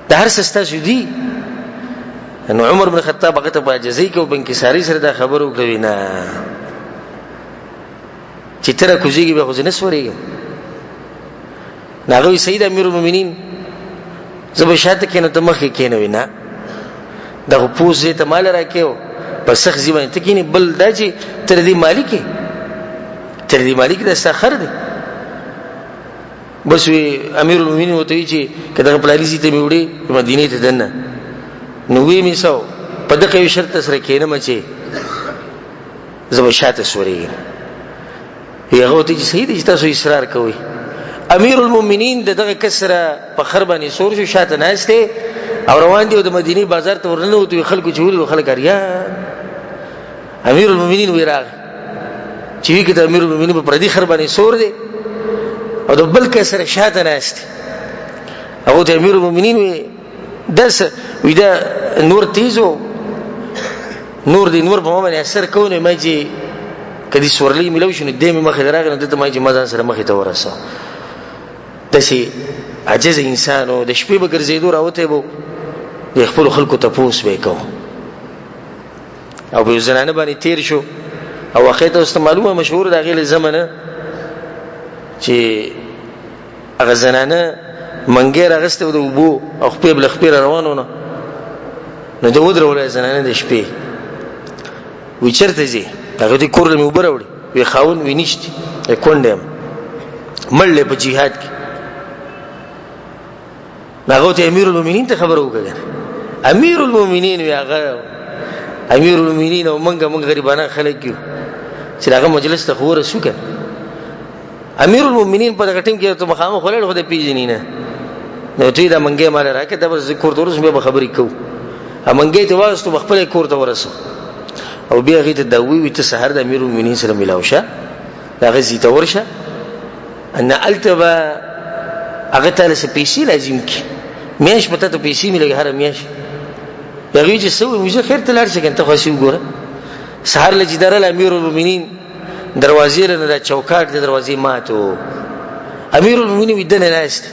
د هر څه ستاسو دي. نو عمر بن خطاب هغه ته په عاجزۍ کې او په انکسارۍ سره دا خبره وکړه، نه چې ته راکوزېږي بیا خو زه نه سورېږم. نو هغه وایي سید امیر المؤمنین زه به شاته کښېنم ته مخکې کښېنوې، نه دا خو پوست ځای ته مال راکې او په سخت ځای باندې ته کښېنې، بل دا چې تر دې مالک یې، تر دې مالک دا ستا خر دی. بس وی امیر المؤمنین ورته وی چې که دغه پلاني ځای ته مې وړې مدینې ته دننه، نو وی مې څه په دغه یو شرط سره کښېنم چې زه به شاته سورېږم. هغه ورته چې صحیح دی چې تاسو اصرار کوئ. امیر المؤمنین د دغه کس سره په خر باندې سور شو، شاته ناست دی او روان دی او د مدینې بازار ته ورننوتو. خلکو چې ولیدل خلک اریا امیر المؤمنین وی راغی چې وی کته امیر المؤمنین په پردي خر باندې سور دی او د بل کس سره شاته ناست دی. هغه ته امیر المؤمنین وی داس وی دا نور تیزو نور دی نور په ما باندې اثر کو، نه ما چې کدي سورلی ملو شنو دې مې مخې راغی، نو دته ما چې ما ځان سره مخې ته ورسو. داسې عاجز انسان و، د شپې به ګرځېدو راوتی به د خپلو خلکو تپوس به یې کوو، او په یو زنانه باندې تېر شو. او واقع ته اوس ته معلومه مشهوره د هغې له زمنه چې هغه زنانه منګی راغستی و د اوبو او خپې به له خپې را روان و، نو ده ودروله زنانه د شپې، وی چېرته ځې؟ هغه دې کور له مې اوبه راوړي. وی خاوند وی نشته، کونډه یم، مړ دی په جهاد کې. هغه ته امیر المؤمنین ته خبر وکړه. امیر المؤمنین وی هغه امیر المؤمنین او مونږ غریبانه خلک یو چې هغه مجلس ته خو ورسو که امیر المؤمنین په دغه ټیم کې ته مخامخ ولاړ خو دې پیژنې نه، نو ته دا منګې مال راکې دا بس کور ته ورسو بیا خبرې کوو. منګې ته واغستو خپل کور ته ورسو او بیا هغې ته دا وی وی ته سهار د امیر المؤمنین سره ملاو شه، د هغه ځای ته ورشه، ان هلته به هغه ته څه پیسې لازم کړي، میاشت به تا ته پیسې ملګي هره میاشت. هغوی چې څه وایي زه خیر ته لاړ شه که نه ته خو هسې وګوره. سهار له چې درله امیر المؤمنین دروازې له نه دا چوکاټ د دروازې مات و، امیر المؤمنین ویده نه ناست،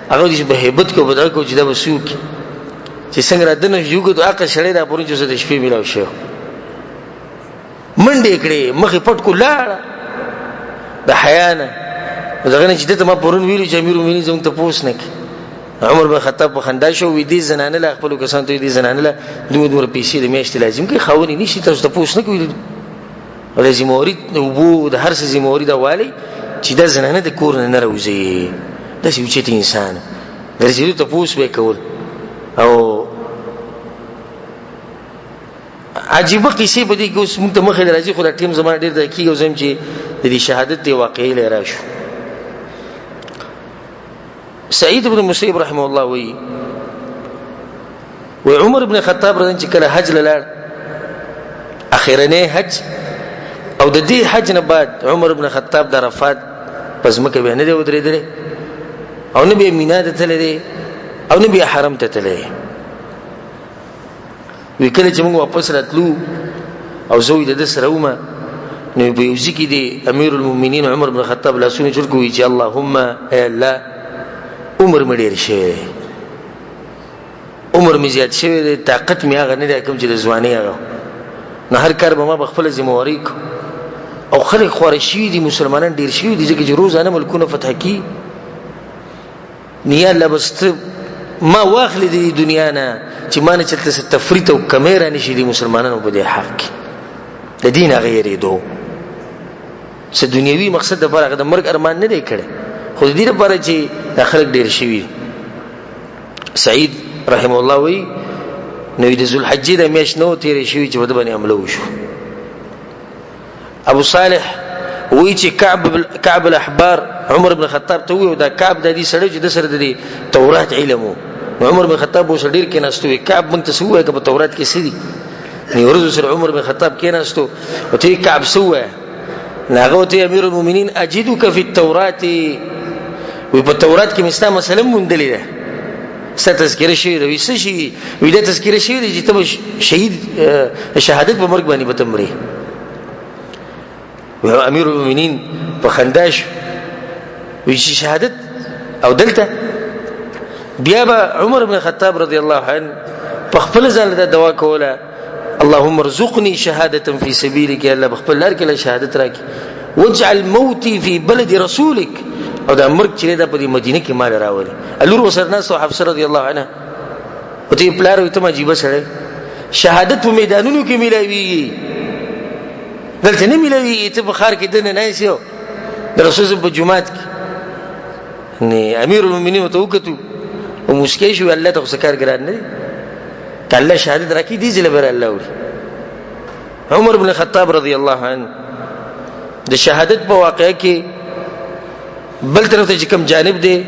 هغه چې په هیبت کې په دغه کو چې دا به څه وکړي، چې څنګه را دننه شو وکړو هغه سړی دا پرون چې د شپې ملاو شو، منډې کړې، مخ یې پټ کړو لاړه د حیا نه. دغه نه چې ده ته ما پرون ویلي چې امیر المؤمنین زموږ تپوس نه کوي. عمر بن خطاب په خندا شو، وی دې زنانه له خپلو کسانو ته دې زنانه له دومره دومره پیسې د میاشتې لازم کوي، خاوند یې نشي، تاسو تپوس نه کوي، او د ذمهواري د اوبو د هر څه ذمهواري دا والي چې دا زنانه د کور نه نه راوځي. داسې اوچت انسان ګرځېدو تپوس به یې کول. او عجیبه قصې په دې کې اوس موږ ته مخې ته راځي، خو دا ټیم زما ډېر ضایع کېږي او زه هم چې د دې شهادت دې واقعې له راشو. سعید بن مسیب رحمه الله وایي وی عمر ابن خطاب رضی چې کله حج لاړ، اخرنې حج، او د دې حج نه بعد عمر ابن خطاب د عرفات پس مکه به نه دی ودرېدلی او نه به مینا ته تللی دی او نه به حرم ته تللی. وی کله چې موږ واپس راتلو او زه د ده سره وم. نو په یو ځای کې دی امیر المؤمنین عمر بن خطاب لاسونه جوړ کوي چې اللهم ای الله، عمر مې ډېر شوی دی، عمر مې زیات شوی دی، طاقت مې هغه نه دی کوم چې د ځوانۍ هغه. نو هر کار به ما په خپله ذمهواري کو، او خلک خواره شوي دي، مسلمانان ډېر شوي دي، ځکه چې روزانه ملکونه فتح کېږي. نو یا الله بس ته ما واخلې د دې دنیا نه چې ما نه چېرته څه تفریط او کمی را نه شي د مسلمانانو په دې حق کې. د دین هغه یېرېدو څه دنیوي مقصد دپاره هغه د مرګ ارمان نه دی کړی، خو د دې لپاره چې دا خلک ډېر شوي. سعید رحمه الله وایي نو د ذوالحجې د میاشت نه تېرې شوي چې په ده باندې حمله وشو. ابو صالح وی چې کعب الاحبار عمر بن خطاب ته وی، دا کعب د دې سړی چې د سره د تورات علم وو. نو عمر بن خطاب اوس ډیر کېناستو، وی کعب مونږ ته څه ووایه که په تورات کې څه دي؟ نو یوه ورځ سره عمر بن خطاب کېناستو او ته کعب څه ووایه؟ نو هغه ورته امیر المؤمنین اجدک فی التورات، وی په تورات کې مې ستا مسله موندلې ده، ستا تذکره شوې ده. وی څه شي؟ وی دا تذکره شوې ده چې ته به شهید شهادت په مرګ باندې به ته مرې. وی امیر المؤمنین په خندا شو، وی چې شهادت او دلته بیا به عمر بن خطاب رضی الله عنه په خپل ځان له دوا کوله، اللهم ارزقني شهادة في سبيلك، الله بخپل لار کې له شهادت راکې، واجعل موتي في بلد رسولك، او دا مرګ چې دا په دې مدینه کې مال راولي. الور وسر ناس او حفصه رضی الله عنها او ته پلار وي ته عجیب سره شهادت په میدانونو کې ملاویږي، دلته نه ملاویږي، ته په ښار کې دنه نه شې د رسول په جماعت کې. نه امیر المؤمنین ته وکتو او مسکی شو، الله ته خو کار ګران نه دی، که الله شهادت راکړي دې ځله به الله وړي. عمر بن خطاب رضی الله عنه د شهادت په واقعه کې بل طرف ته چې کوم جانب دی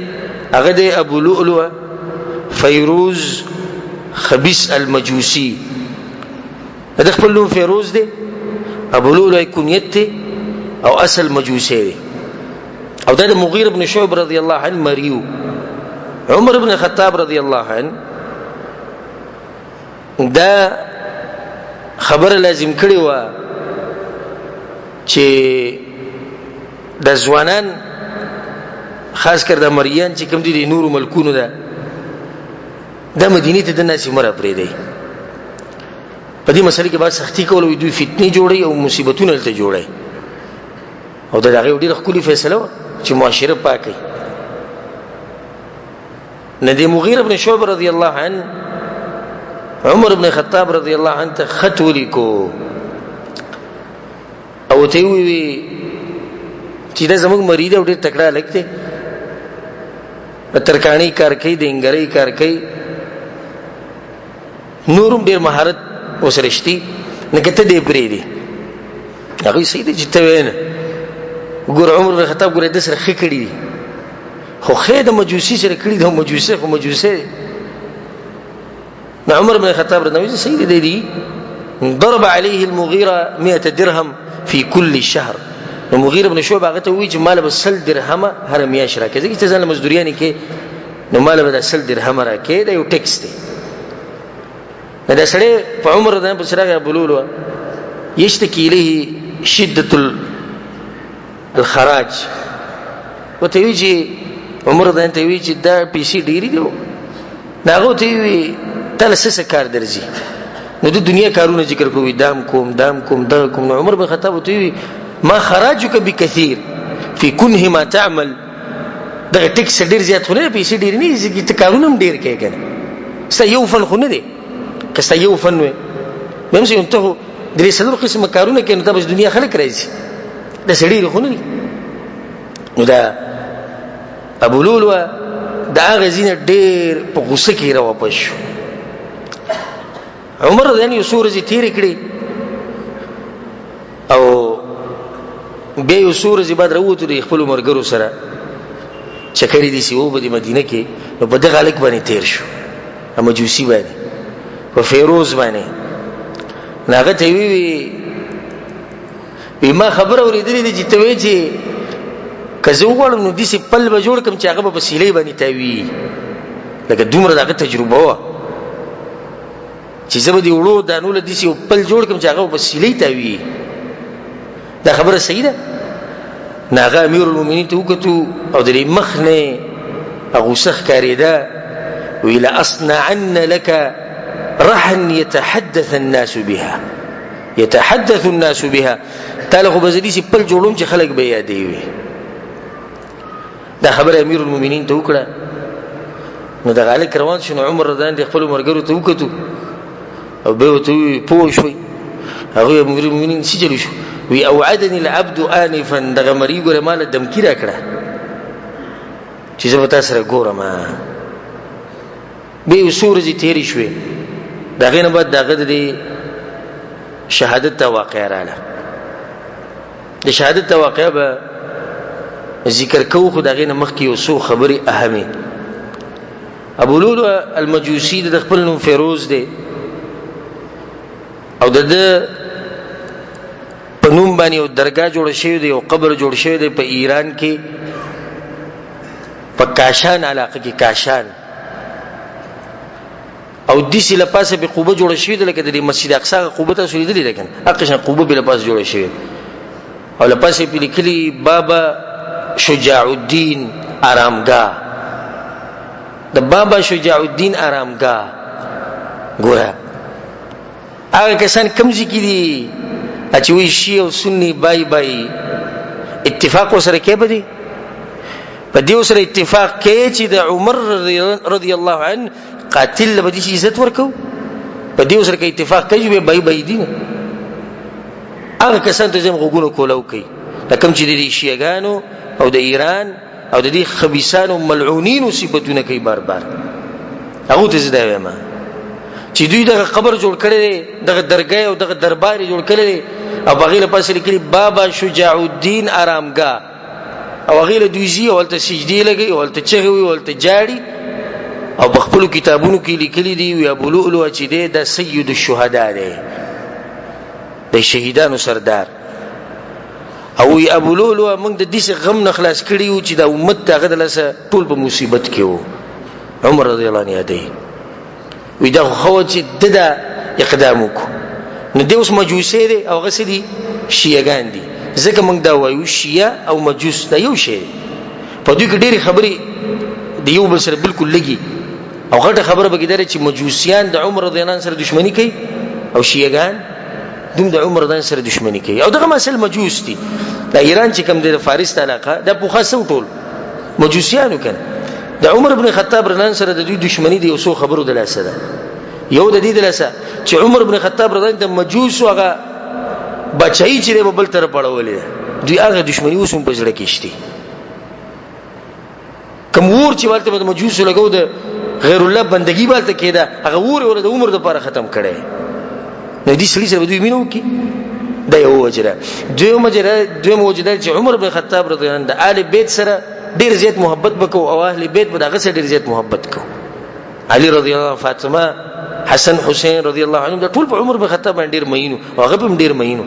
هغه دی ابو لؤلؤه فیروز خبیث المجوسی، د خپل نوم فیروز دی، ابو لؤلؤه کنیت دی او اصل مجوسی دی، او دا د مغیر بن شعب رضی الله عنه مریو. عمر بن خطاب رضی الله عنه دا خبره لازم کړې وه چې د ځوانان خاص کر د مریان چې کوم دي د نورو ملکونو ده د مدینې ته د ناسې مره پرېږدي. په دې مسئله کې باید سختي کول وي، دوی فتنې جوړوي او مصیبتونه دلته جوړوي، او دا د هغې ډېره ښکلې فیصله وه چې معاشره پاکوي. نه دی مغیره بن شعبه رضی الله عنه عمر بن خطاب رضی الله عنه ته خط ولیکو او ته وی چې دا زموږ مرید او ډېر تکړه هلک دی، په ترکاڼۍ کار کوي، د انګرۍ کار کوي، نورم ډېر مهارت ورسره شتي، نو که ته دې پرېږدې هغوی صحیح دی چې ته وایې نه. ګوره عمر بن خطاب ګوره ده سره ښه کړي دي، خو ښه د مجوسي سره کړي دي، مجوسي خو مجوسي دی. نو عمر بن خطاب رضی الله عنه صحیح دی دی ضرب عليه المغيرة 100 درهم في كل شهر. نو مغیره بن شعبه هغه ته وویل چې مال به 100 درهمه هره میاشت راکړې، ځکه چې ځان له مزدوریانې کې، نو مال به دا 100 درهمه راکړې، دا یو ټیکس دی. نو دا سړی په عمر د په سره بلولو یشتکی الیه شدت الخراج، وته وی چې عمر د ته وی چې دا پیسې ډېری دی، نو هغه ته وی تل څه کار درځي، نو د دنیا کارونه ذکر کوي، دام کوم دام کوم دغه کوم. نو عمر بن خطاب ته وی ما خراجک بکثیر فی کنه ما تعمل، دغه ټیکس ډیر زیات خو نه، پیسې ډېرې نه دي، ځکه ته کارونه هم ډېر کوې که نه، ستا یو فن خو نه دی، که ستا یو فن وی بیا هم څه ته خو درې څلور قسمه کارونه کوې، نو تا به دنیا خلک راځي، داسې ډېرې خو نه دي. نو دا ابو لؤلؤه د هغه ځای نه ډېر په غوسه کې راواپس شو. عمر رضی الله عنه یو څو ورځې تېرې کړې او بیا یو څو ورځې بعد راووتو د خپلو ملګرو سره چکرې دي چې و په دې مدینه کې، نو په دغه هلک باندې تېر شو، مجوسي باندې، په فیروز باندې. نو هغه ته یې وویل وی ما خبره اورېدلې ده چې ته وایې چې که زه وغواړم نو داسې پل به جوړ کړم چې هغه به په سیلۍ باندې تاوي، لکه دومره د هغه تجربه وه. چې زه به دې وړو دانو له داسې یو پل جوړ کړم چې هغه به سیلۍ تاویږي. دا خبره صحیح ده؟ نو هغه امیر المؤمنین ته وکتو او د دې مخ نه غوسه ښکارېده، وی لأصنعن لك رحا يتحدث الناس بها، يتحدث الناس بها. تا له خو به زه داسې پل جوړوم چې خلک به یې یادوي. دا خبره امیر المؤمنین ته وکړه. نو دغه هلک روان شو، نو عمر رضی الله خپلو ملګرو ته وکتو او بیا ورته وویل پوه شوئ؟ هغوی امیر المؤمنین څه چلو شو؟ وی اوعدني العبد آنفا، دغه مریي ګوره ما له دمکي راکړه چې زه به تا سره ګورم. بیا یو څو ورځې تېرې شوې، د هغې نه بعد د هغه د دې شهادت ته واقعه راله. د شهادت ته واقعه به ذکر کوو، خو د هغې نه مخکې یو څو خبرې اهمې. ابو لؤلؤ المجوسي د خپل نوم فیروز دی او د ده په نوم باندې یو درګاه جوړه شوې ده، یو قبر جوړ شوی دی په ایران کې، په کاشان علاقه کې، کاشان. او داسې له پاسه به قبه جوړه شوې ده لکه د دې مسجد اقصا هغه قبه تاسو لیدلې ده که نه، هغه شان قبه به له پاسه جوړه شوې او له پاسه یې پرې لیکلي بابا شجاع الدین آرامګاه، د بابا شجاع الدین آرامګاه. ګوره هغه کسان کوم ځای کې دي چې وایي شیعه او سني بای بای، اتفاق ورسره کوي؟ به دي په دې سره اتفاق کوي چې د عمر رضی الله عنه قاتل له به دې عزت ورکو؟ په دې سره کې اتفاق کوي چې بای بای دي؟ هغه کسان ته زم غوګونو کولاو کوي دا کوم چې د شیعهګانو او د ایران او د دې خبيثانو ملعونینو صفاتونه کوي بار بار، هغه ته زه دا وایم چې دوی دغه قبر جوړ کړی دی، دغه درګاه او دغه دربار جوړ کړی دی او په هغې له پاسه لیکلي بابا شجاع الدین آرامګاه، او هغې له دوی ځي او هلته سجدې لګوي او هلته چغې وي او هلته جاړي او په خپلو کتابونو کې لیکلي دي وي ابو لؤلؤ چې دی دا سید الشهدا دی، د شهیدانو سردار. او وی ابو لؤلؤ موږ د داسې غم نه خلاص کړي یو چې دا امت د هغه د لاسه ټول په مصیبت کې وو. عمر رضی الله عنه یادوي وی دا خو ښه وه چې ده دا اقدام وکړو. نو دی اوس مجوسي دی او هغه څه دي؟ شیعه ګان دي. ځکه موږ دا وایو شیعه او مجوس دا یو شی دی. په دوی کې ډېرې خبرې د یو بل سره بالکل لګي او غټه خبره به کې دا چې مجوسیان د عمر رضی الله عنه سره دښمني کوي او شیعه ګان دوم د عمر رضی سره دښمني کوي. او دغه مسل مجوس دي. دا ایران چې کوم دی د فارس علاقه دا پوخا سو ټول مجوسیانو کنه. د عمر ابن خطاب رضی الله سره د دوی دښمني دی یو څو خبرو د لاسه ده. یو د دې د لاسه چې عمر ابن خطاب رضی الله د مجوس هغه بچای چې په بل طرف اړولې ده، دوی هغه دښمني اوس هم په زړه کې شته. کوم ور چې ورته د مجوس لګو د غیر الله بندگی بالته کېده، هغه ور ور د عمر د پاره ختم کړي. نو دې سړي سره دوی مينو کی دا یو وجه ده. دویم وجه ده، دویم وجه ده چې عمر بن خطاب رضی الله عنه د آل بیت سره ډیر زیات محبت وکاو او اهل بیت به دغه سره ډیر زیات محبت کو. علی رضی الله عنه، فاطمه، حسن، حسین رضی الله عنهم دا ټول په عمر بن خطاب باندې ډیر مینو او هغه هم ډیر مینو.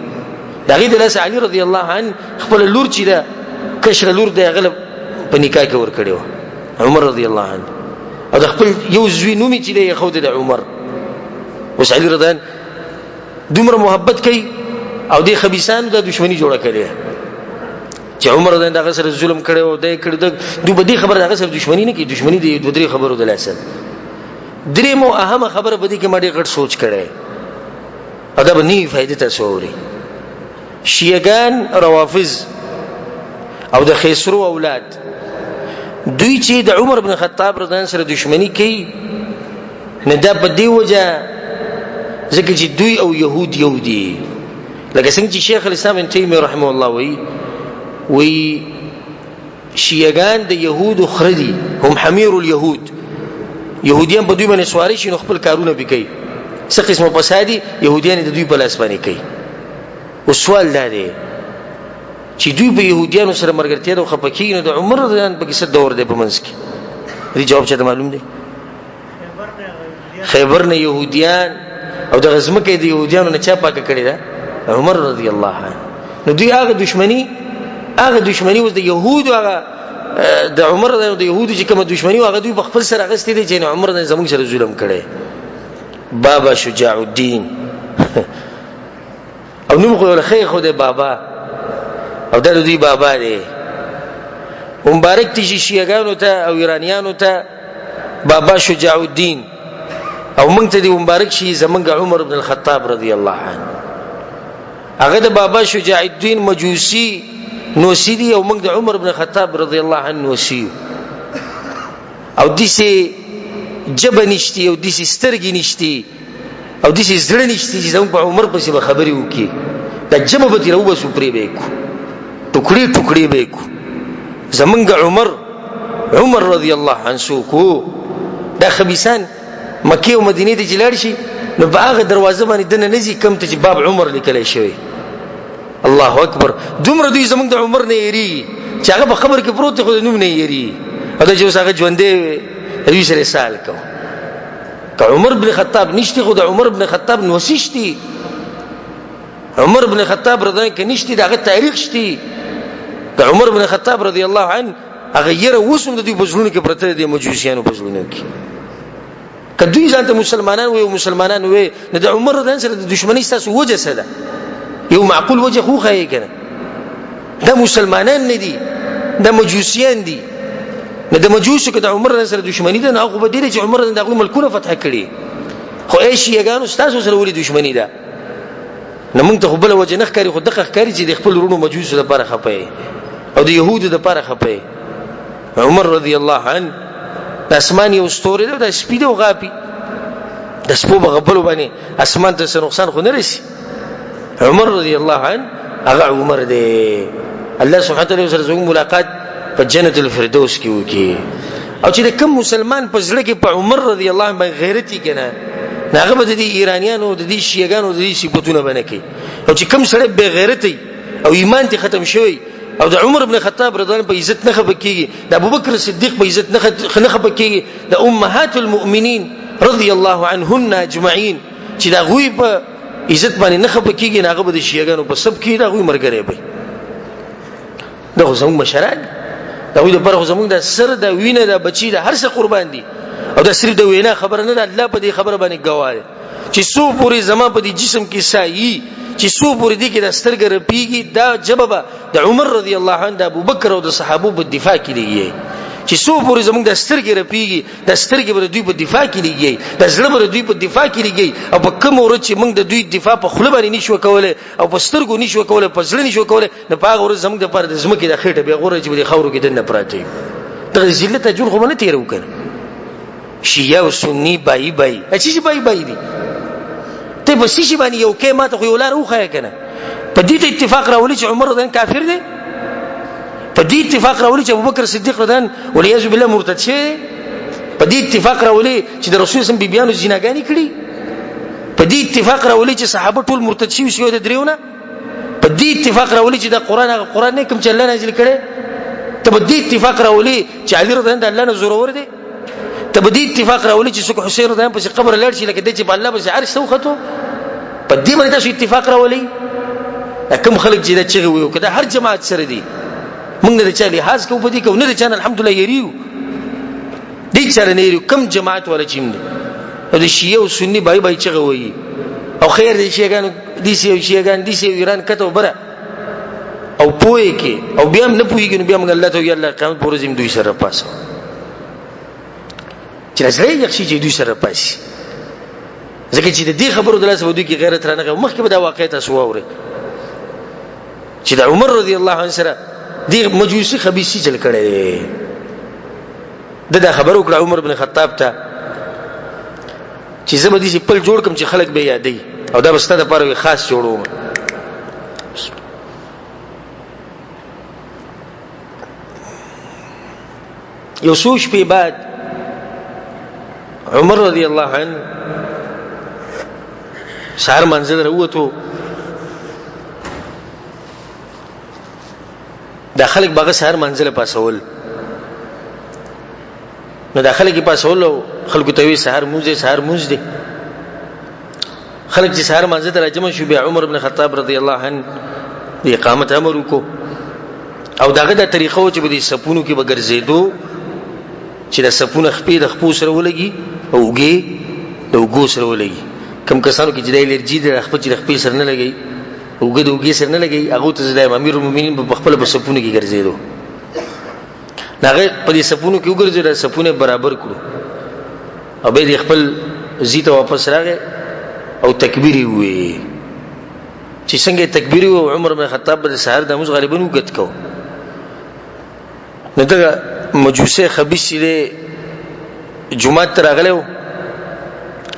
دغه د لاس علی رضی الله عنه خپل لور چې ده کشره لور دی هغه په نکاح کې ور کړی عمر رضی الله عنه، او د خپل یو زوی نوم چې دی خو د عمر. اوس علی رضی الله دومره محبت کوي او د خبيسانو د دښمنی جوړه کړي چې عمر رضی الله سره ظلم کړي او د کړي د دوی په دې خبره دغه سره دښمنی نه کوي. دښمنی دی دوه درې خبرو د لاسه. درې مو اهمه خبره په دې کې ما ډېر غټ سوچ کړی او دا به نوې فایده تاسو اوري. شیعګان روافض او د خسرو اولاد دوی چې د عمر بن خطاب رضی الله سره دښمنی کوي، نه دا په دی وجه ځکه چې دوی او يهود یو دي. لکه څنګه چې شیخ الاسلام ابن تیمیه رحمه الله وایي، وی شیعګان د يهودو خره دي، هم حمیر اليهود. يهودیان په دوی باندې سواري شي نو خپل کارونه به کوي، څه قسمه فسادي يهودیان د دوی په لاس باندې کوي. او سوال دا دی چې دوی په يهودیانو سره مرګرتیا ده خپه کیږي، نو د عمر رضی الله عنه په څه دور دی په منځ کې؟ دې جواب چاته معلوم دی؟ خیبر نه يهودیان او د غزمکه د يهودیانو نه چا پاکه کړی ده؟ عمر رضی الله عنه. نو دوی هغه دښمنی، هغه دښمنی اوس د يهودو هغه د عمر د يهودو چې کومه دښمنی هغه دوی په خپل سره اغستې دي چې عمر نه زموږ سره ظلم کړي. بابا شجاع الدین. او نوم خو ورخې خو دی بابا، او دا دوی بابا دی. مبارک دي چې شیعهګانو ته او ایرانیانو ته بابا شجاع الدین، او موږ ته دې مبارک شي زمونږ عمر بن الخطاب رضی الله عنه. هغه د بابا شجاع الدین مجوسی نوسی دی، او موږ د عمر بن الخطاب رضی الله عنه نوسی. او داسې ژبه نشتي، او داسې سترګې نشتي، او داسې زړه نشتي چې زموږ په عمر پسې به خبرې وکړي. دا ژبه به ترې راوباسو، پرې به یې کړو، ټوکړې ټوکړې به یې کړو. زمونږ عمر، عمر رضی الله عنه څوک و؟ دا خبیثان مکې او مدینې ته چې لاړ شي نو په هغه دروازه باندې دننه نه ځي کوم ته چې باب عمر لیکلی شوی. الله اکبر، دومره دوی زمونږ د عمر نه یریږي چې هغه په قبر کې پروت دی خو د نوم نه یریږي. او دا چې اوس هغه ژوندی وي دوی سره سال کوو. که عمر بن خطاب نشتی خو د عمر بن خطاب نوسی شتي. عمر بن خطاب رضی الله عنه نشتی، د هغه تاریخ شتي. د عمر بن خطاب رضی الله عنه هغه یره اوس هم د دوی په زړونو کې پرته دی، مجوسیانو په زړونو کې. که دوی ځان ته مسلمانان وي او مسلمانان وي، نو د عمر رضی الله سره د دښمنۍ ستاسو وجه څه ده؟ یو معقول وجه خو ښایي که نه. دا مسلمانان نه دي، دا مجوسیان دي. نو د مجوسو که د عمر رضی سره دښمني ده، نو هغه به دې چې عمر رضی د هغوی ملکونه فتح کړي. خو ای شیعهګانو ستاسو سره ولې دښمني ده؟ نو موږ ته خو بله وجه نه ښکاري، خو دغه ښکاري چې د خپل وروڼو مجوسو دپاره خفه یې او د یهودو دپاره خفه یې. عمر رضی الله عنه د اسمان یو ستوری دی، د سپي دی او غاپي، د سپو په غپلو باندې اسمان ته څه نقصان خو نه رسي. عمر رضی الله عنه هغه عمر دی. الله سبحانه وتعالی سره زموږ ملاقات په جنت الفردوس کې وکړي. او چې د کوم مسلمان په زړه کې په عمر رضی الله عنه باندې غیرت یې که نه، نو هغه به د دې ایرانیانو، د دې شیعهګانو د دې صفتونه به نه کوي. او چې کوم سړی بې غیرت او ایمان ته ختم شوی او د عمر ابن خطاب رضی الله عنه په عزت نه خفه کیږي، د ابوبکر صدیق په عزت نه خفه کیږي، د امهات المؤمنین رضی الله عنهن اجمعین چې د هغوی په عزت باندې نه خفه کیږي، نو هغه به د شیعهګانو په سب کې د هغوی ملګری وي. دا خو زموږ مشران دي، د هغوی دپاره خو زموږ د سر، د وینه، د بچي، د هر څه قربان دي. او دا صرف د وینا خبره نه ده، الله په دې خبره باندې ګواه دی چې څو پورې زما په دې جسم کې سایي، چې څو پورې دې کې د سترګه رپیږي، دا ژبه به د عمر رضی الله عنه، د ابوبکر او د صحابو په دفاع کې لګیږي. چې څو پورې زموږ د سترګې رپیږي، د سترګې به د دوی په دفاع کې لګیږي، د زړه به د دوی په دفاع کې لګیږي. او په کومه ورځ چې موږ د دوی دفاع په خوله باندې نشو کولی او په سترګو نشو کولی، په زړه نشو کولی، نو په هغه ورځ زموږ دپاره د ځمکې د خېټه بیا غوره چې په دې خاورو کې دننه پراته یو. دغه ذلت ژوند خو به نه تېروو که نه. شیعه او سنی بای بای چې شي بای بای دي، ته په څه شي باندې یو کې ماته خو یو لار وښیه که نه. په دې ته اتفاق راولي چې عمر رضی کافر دی، په دې اتفاق راولي چې ابوبکر صدیق رضی الله والعیاذ بالله مرتد شوی، په دې اتفاق راولي چې د رسول سم بیبیانو زیناګانې کړي، په دې اتفاق راولي چې صحابه ټول مرتد شوي سوی د دریونه، په دې اتفاق راولي چې دا قرآن هغه قرآن نه کوم چې الله نازل کړي، ته په دې اتفاق راولي چې علي رضی الله الله نه زورور دی، ته په دې اتفاق راولي چې څوک حسین رضی الله پسې قبر لاړ شي لکه دی چې په الله پسې عرش ته وختو، په دې باندې تاسو اتفاق راولي. دا کوم خلک چې دا چغې وایو که دا هر جماعت سره دي، موږ نه د چا لحاظ کوو په دې کوو، نه د چا نه الحمدلله یریو، دې چا نه یریو، کوم جماعت والا چې هم دی. او د شیعه او سني بای بای چغه وایي او خیر دی شیعهګانو دي سی او شیعهګان دي سی ایران کته وبره او پوهه کې او بیا هم نه پوهېږي، نو بیا موږ الله ته وایو الله قیامت پر ورځ هم دوی سره پاسو چې زړه یې یخ شي چې دوی سره پاسي، ځکه چې د دې خبرو د لاسه به دوی کې غیرت رانغی. مخکې به دا واقعه تاسو واورئ چې د عمر رضی الله عنه سره دې مجوسي خبیثي چل کړی دی. ده دا خبر وکړه عمر بن خطاب ته چې زه به داسې پل جوړ کړم چې خلک به یې یادوي، او دا به ستا دپاره وي خاص جوړوم. یو څو شپې بعد عمر رضی الله عنه سهار منزل راووتو، دا خلک به هغه سهار منزله پاسول، نو دا خلک یې پاسول او خلکو ته وی سهار مونځ دی، سهار مونځ دی. خلک چې سهار مانځه ته راجمع شو، بیا عمر بن خطاب رضی الله عنه د اقامت امر وکړو. او دغه د طریقه و چې په دې سپونو کې به ګرځېدو چې د سپونه خپې د خپو سره ولګي او اوږې د اوږو سره ولګي. کوم کسانو کې چې د الرجي ده، خپل چې د خپې سره نه لګي، اوږه د اوږې سره نه لګي، هغه ته زه امیر المؤمنین په خپل په سپونو کې ګرځېدو. هغه په دې سپونو کې وګرځېد، سپونه برابر کړو او به دې خپل زیته واپس راغی او تکبیر یې ووی. چې څنګه تکبیر وو، عمر بن خطاب به سحر د موږ غالبا وګت کو. نو دغه مجوسه خبيث چې دی جومات ته راغلی و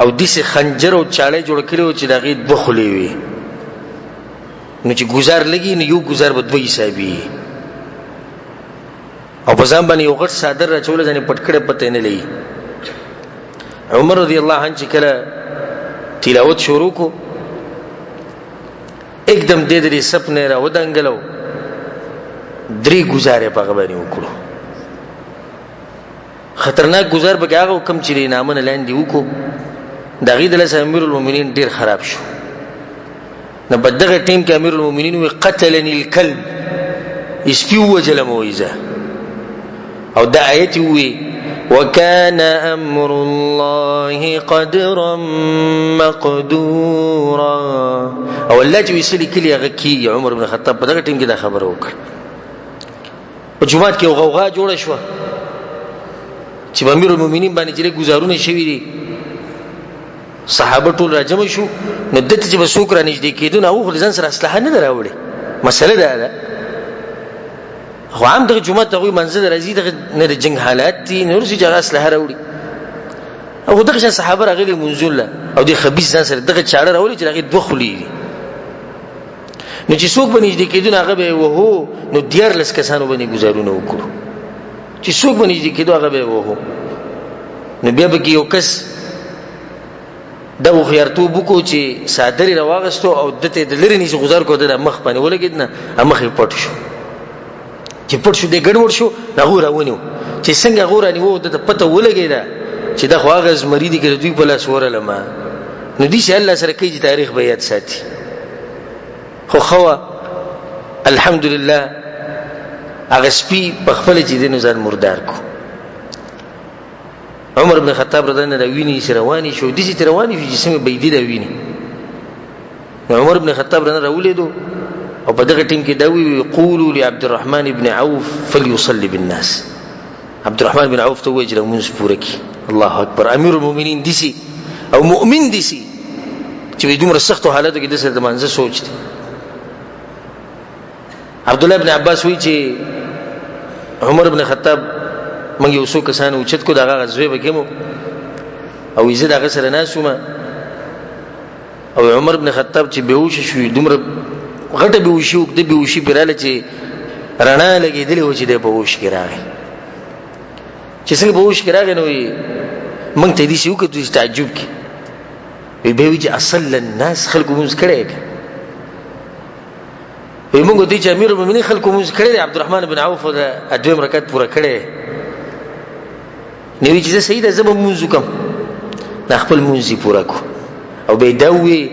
او داسې خنجر او چاړه جوړ کړی و چې د هغې دوه خولې وي، نو چې ګزار لګي نو یو ګزار به دوه حسابي، او په ځان باندې یو غټ څادر راچولی، ځان یې پټ کړی، پته یې نه لګي. عمر رضی الله عنه چې کله تلاوت شروع کو، اکدم دې درې سپ نه را ودانګلو، درې گزارې په غبرې وکړو. خطرناک گزار به هغه کم چې نامه نه لاندې وکړو، د هغې د لاسه امیر المؤمنین ډېر خراب شو. نو په دغه ټیم کې امیر المؤمنین وی قتلنی الکلب، سپي ووژلم وایي زه. او دا آیت وی وکان امر الله قدرا مقدورا، او الله چې وسلی کلی هغه کیږي. عمر بن خطاب په دغه ټیم کې دا خبره وکړه. په جومات کې غوغا جوړه شوه چې امیر المؤمنین باندې چې گزارونه شوي دي، صحابه ټول راجمع شو. نو دته چې به څوک را نږدې کېدو، نو هغه خو ځان سره اسلحه نه ده راوړې. مسله دا ده، خو عام دغه جومات ته هغوی منځه راځي، دغه نه د جنګ حالات دي، نور څه چې هغه اسلحه راوړي. او دغه شان صحابه راغلي منځون له، او د خبیث ځان سره دغه چاړه راوړي چې هغې دوه خولې دي. نو چې څوک به نږدې کېدو نو هغه به یې وهو. نو 13 کسانو باندې ګزارونه وکړو، چې څوک به نږدې کېدو هغه به یې وهو. نو بیا به کې یو کس دا هوښیارتوب وکړو چې څادر یې راواغستو او ده ته یې د لرې نیسي ګزار کړو، د مخ باندې ولګېد، نه مخ یې پټ شو. چې پټ شو، دی ګډوډ شو، هغو راونیو. چې څنګه هغو رانیو، ده ته پته ولګېده چې دا خو هغه زمري دي که د دوی په لاس ورغلم. نو داسې الله سره کوي چې تاریخ به یاد ساتي. خو ښه وه الحمدلله، هغه سپي په خپله چې دی نو ځان مردار کړو. عمر بن خطاب رضی الله عنه ویني چې رواني شو، داسې چې رواني شو چې څنګه بيدي دا ویني. نو عمر بن خطاب رضی الله راولېدو او په دغه ټیم کې دا وی قولوا لعبد الرحمن بن عوف فليصلي بالناس. عبد الرحمن بن عوف ته وایي چې لمونځ پوره کړي. الله اکبر، امیر المؤمنین دسی او مؤمن دسی چې دومره سختو حالاتو کې د سره د مانځه سوچ دی. عبد الله ابن عباس وی چې عمر ابن خطاب موږ یو څو کسان اوچت کو، دغه غزوه به کېمو او زه دغه سره ناسومه. او عمر ابن خطاب چې بهوش شو، دومره غټه بهوشي وکړه، بهوشي پراله چې رڼا لګېدلې و چې د بهوش کې راغی. چې څنګه بهوش کې راغی نو موږ ته دې شي وکړو چې تعجب کې وی به وی چې اصل الناس خلکو موږ کړي. وی موږ دې چې امیر المؤمنین خلکو موږ کړي، عبدالرحمن بن عوف د دویم رکعت پوره کړي. نو چې زه صحیح ده، زه به مونځ وکم، دا خپل مونځ یې پوره کو. او به دا وی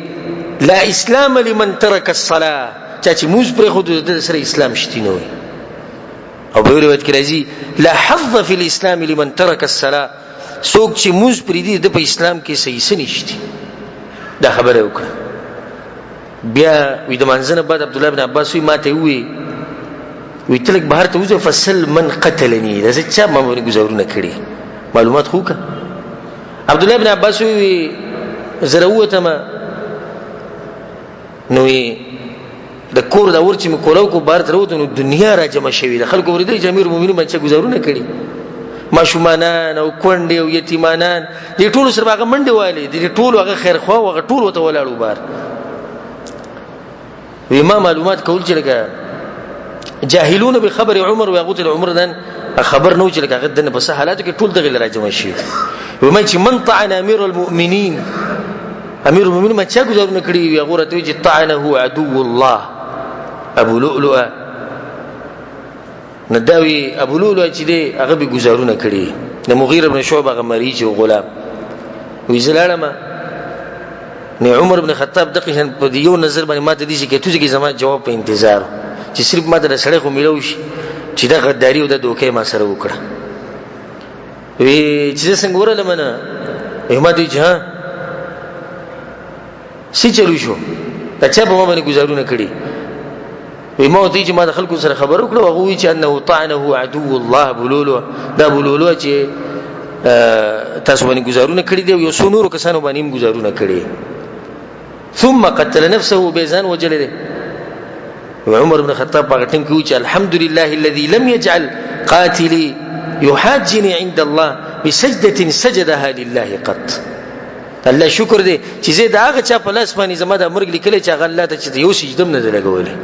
لا اسلام لمن ترک الصلاه، چا چې مونځ پرېښود د سره اسلام شته نه وي. او په روایت کې راځي لا حظ فی الاسلام لمن ترک الصلاه، څوک چې مونځ پرېږدي د په اسلام کې صحیح څه نشته. دا خبره وکړه. بیا وی د مانځنه بعد عبد الله بن عباس وی ما ته وی وی تلک بهر ته وځه، فسل من قتلنی، دا زه چا ما باندې گزارونه کړي معلومات خو کا. عبد الله بن عباس وی زه راووتم، نو د کور د اور چې مې کولاو کو بهر ته راووتم، نو دنیا را جمع شوې ده. خلکو اورېدلي چې امیر المؤمنین باندې چا ګزارونه کړي، ماشومانان او کونډې او یتیمانان، دې ټولو سره هغه منډې والي، دې ټولو هغه خیرخوا او هغه ټول ورته ولاړو بار. وی ما معلومات کول چې لکه جاهلون به خبر عمر و هغه ته عمر نن خبر نو چې لکه هغه دنه په څه حالاتو کې ټول دغه راجمع شي. وی ما چې من طعن امیر المؤمنین، امیر المؤمنین ما چا ګزارونه کړی؟ وی هغه راته چې طعنه عدو الله ابو لؤلؤه. نو دا وی ابو لؤلؤه چې دی هغه به ګزارونه کړي د مغیره بن شعبه هغه مری چې غلام. وی زه لاړم، نو عمر بن خطاب دغه شان په یو نظر باندې ماته دي چې کتو چې زما جواب په انتظار چې صرف ماته د سړی خو ملو شي چې دا غداری او د دوکې ما سره وکړه. وی چې څنګه ورلم نه، وی ماته چې ها څه چلو شو؟ دا چا په ما باندې ګزارونه کړي؟ وی ما ته چې ما د خلکو سره خبر وکړو، هغه وی چې انه طعنه عدو الله بلولو، دا بلولو چې تاسو باندې گزارونه کړی دی، یو څو نورو کسانو باندې هم گزارونه کړی. ثم قتل نفسه، بيزان وجل دی. عمر بن خطاب په ټیم کې وی چې الحمدلله الذي لم يجعل قاتلي يحاجني عند الله بسجده سجدها لله قط. الله شکر دی چې زه د هغه چا په لاس باندې زما د مرګ لیکلی چې هغه الله ته چې یو سجده هم نه ده لګولې،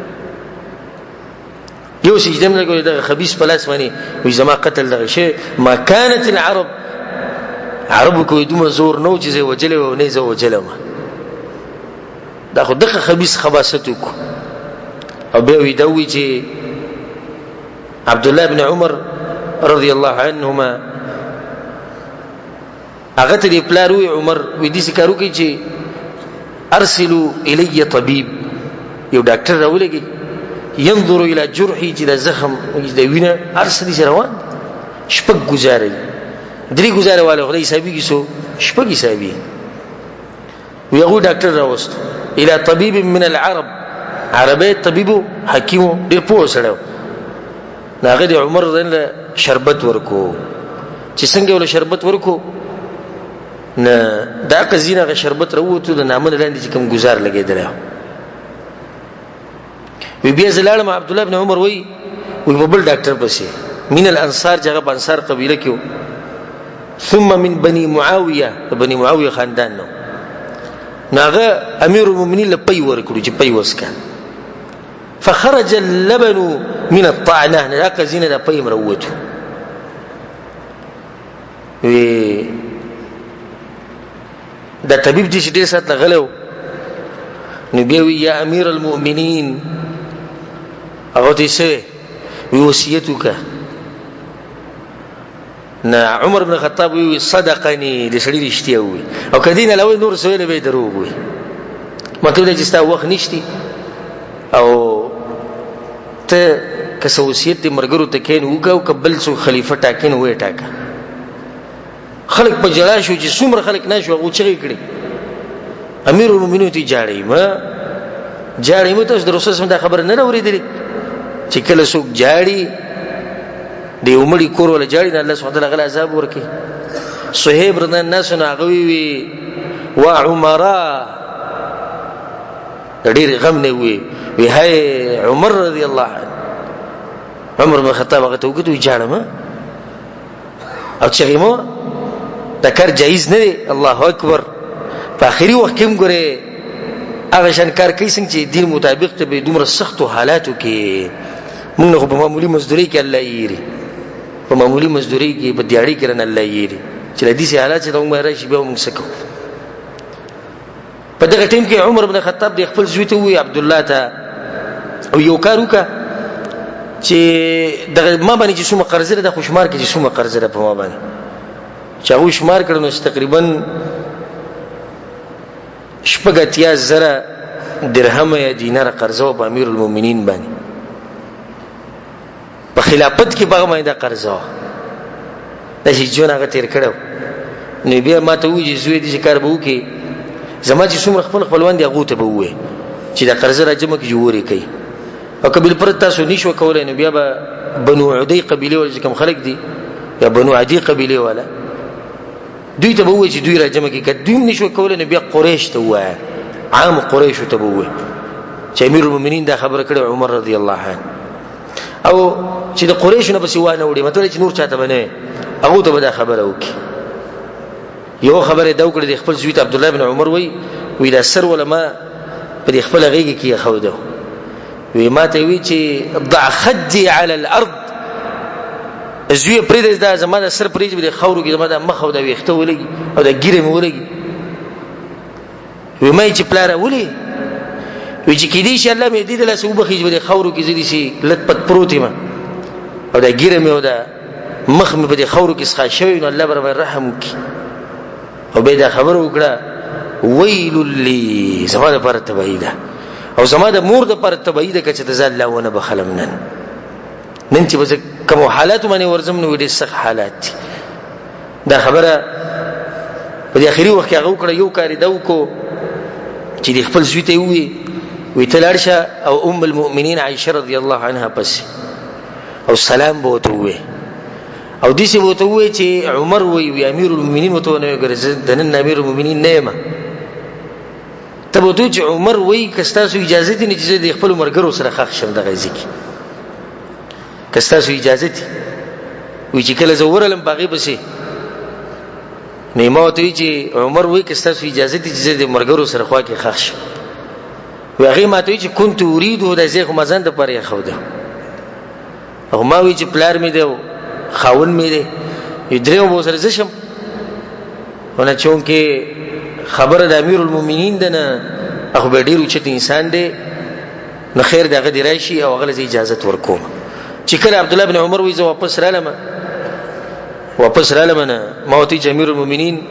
یو سجده هم لګولې، دغه خبیث په لاس باندې وي زما قتل دغه شی. ما کانت العرب، عربو کې دومره زور نه و چې زه وجلی وم، نه زه وجلم، دا خو دغه خبیث خباست وکړو. او بیا وی دا وی چې عبد الله بن عمر رضی الله عنهما هغه ته دی پلار وی عمر وی دې کارو کې چې ارسلوا الی طبيب، یو ډاکټر راولېږي، ينظر الى جرحي، چې د زخم د وینه ارسل دي روان شپږ گزارې، درې گزارې والے خدای حسابي کیسو شپږ حسابي. وی هغه ډاکټر راوست، الى طبيب من العرب، عربی طبيب حکیم ډیر پوه سره. هغه د عمر رضی الله شربت ورکو، چې څنګه ول شربت ورکو نه دا قزینه غ شربت وروته، د نامه لاندې چې کوم گزار لګیدل. وی بیا زلاړم، عبد الله بن عمر وی وی په بل ډاکټر پسې من الانصار، چې هغه انصار قبیله کې، ثم من بني معاویه، بني معاویه خاندان نو ناغه امیر المؤمنین له پي ورکړو چې پي وسکا. فخرج اللبن من الطعنه، دا قزینه د پي مروته. وی دا طبيب چې ډېر سات لغلو، نو بیا وی یا امیر المؤمنین، هغه ته څه وی؟ وصیت وکړه. نه عمر بن خطاب وی صدقني، د سړي رښتیا وی، او کدین علاوه نور سویل به دروغ وی. مطلب چې ستا وخت نشتی او ته که څه وصیت دې مرګرو ته کین وکاو، کبل څو خلیفہ ټاکین وې ټاکه. خلک په جړا شو، چې څومره خلک نه شو هغه چغې کړې، امیر المؤمنین ته جاړې ما جاړې مو. تاسو د رسول سم دا خبره نه اورېدلې چې کله څوک جاړي د یو مړي کور ولا جاړي نه الله سبحانه وتعالى غل عذاب ورکي؟ صہیب رضی الناس نه هغه وی وا عمره ډېر غم نه وی وی هاي عمر رضی الله عنه. عمر بن خطاب هغه ته وکړو جاړم او چغې مو، دا کار جایز نه دی. الله اکبر، په اخري وخت کې هم ګورې هغه شان کار کوي څنګه چې دین مطابق ته به دومره سختو حالاتو کې. موږ خو په معمولی مزدوري کې الله یې، په معمولی مزدوري کې په دیاړي کې رن الله یې چې د دې حالات چې موږ راشي بیا موږ څه کوو؟ په دغه ټیم کې عمر بن خطاب د خپل زوی ته وی عبد الله ته او یو کار وکړه چې دغه ما باندې چې څومره قرض ده خو شمار کې، چې څومره قرض ده په ما باندې، چې هغه شمار کړو نو تقریبا 86,000 درهم یا دینار قرضه و په امیر المؤمنین باندې په خلافت کې باغ باندې قرضه وه. داسې ژوند هغه تېر کړی. نو بیا ما ته ووایي چې زوی دې کار به وکړي، زما چې څومره خپل خپلوان دي هغو ته به ووایي چې دا قرضه را جمع کړي چې ورې کوي، او که بالفرض تاسو نشو کولی نو بیا به بنو عدی قبیلې والا چې کوم خلک دي یا بنو عدی قبیلې والا دوی ته به ووایي چې دوی را جمع کړي. که دوی هم نشو کولی نو بیا قریش ته ووایه، عام قریشو ته به ووایي چې امیر المؤمنین دا خبره کړې عمر رضی الله عنه، او چې د قریشو نه پسې وانه وړي، مطلب چې نور چاته به نه، هغه ته به دا خبره وکړي. یو خبره دا وکړه د خپل زوی ته عبد الله بن عمر وی وی دا سر ولا ما په دې خپل غیږ کې خو ده، وی ما ته وی چې ضع خدي على الارض، زوی پرې دې دا زما د سر پرې دې خورو کې زما د مخ او د ویخته ولګي او د ګیره مې ولګي. وی مې چې پلار ولي وی چې کېدی شي الله مې دې د لاسه وبخښي چې د خورو کې زدي شي لت پت پروت ما او دا ګیره مې او دا مخ مې په دې خورو کې ښه شوی، نو الله بر رحم وکړي. او به دا خبر وکړه ویل لی، زما د پر تبعی ده او زما د مور د پر تبعی ده چې ته الله ونه بخلم. نن نن چې بس کوم حالات باندې ورزم نو ډېر سخت حالات دي. دا خبره په دې اخري وخت کې هغه وکړه. یو کار دا وکړو چې د خپل زوی ته وی وی ته لاړ شه او ام المؤمنین عائشه رضی الله عنها پسې او سلام به ورته ووایې او داسې به ورته ووایې چې عمر وایي، وي امیر المؤمنین ورته ونه وایي، ګورې زه د نن امیر المؤمنین نه یم. ته به ورته وایې چې عمر وایي که ستاسو اجازه دي نو چې زه د خپلو ملګرو سره ښخ شم دغه ځای کې، که ستاسو اجازه دي. وایي چې کله زه ورغلم په هغې پسې نو ما ورته وایي چې عمر وایي که ستاسو اجازه دي چې زه د ملګرو سره خوا کې ښخ شم. وایي هغې ما ته وایي چې کنت اریده، دا ځای خو ما ځان دپاره ایښوده، او ما وی چې پلار مې دی او خاوند مې دی، یو دریو به سره زه شم. ونه چونکې خبره د امیر المؤمنین ده نه، هغه به ډېر اوچت انسان دی، نو خیر د هغه دې راشي او هغه له زه اجازت ورکوم. چې کله عبدالله بن عمر وایي زه واپس رالم، واپس رالم نه ما ورته چې امیر المؤمنین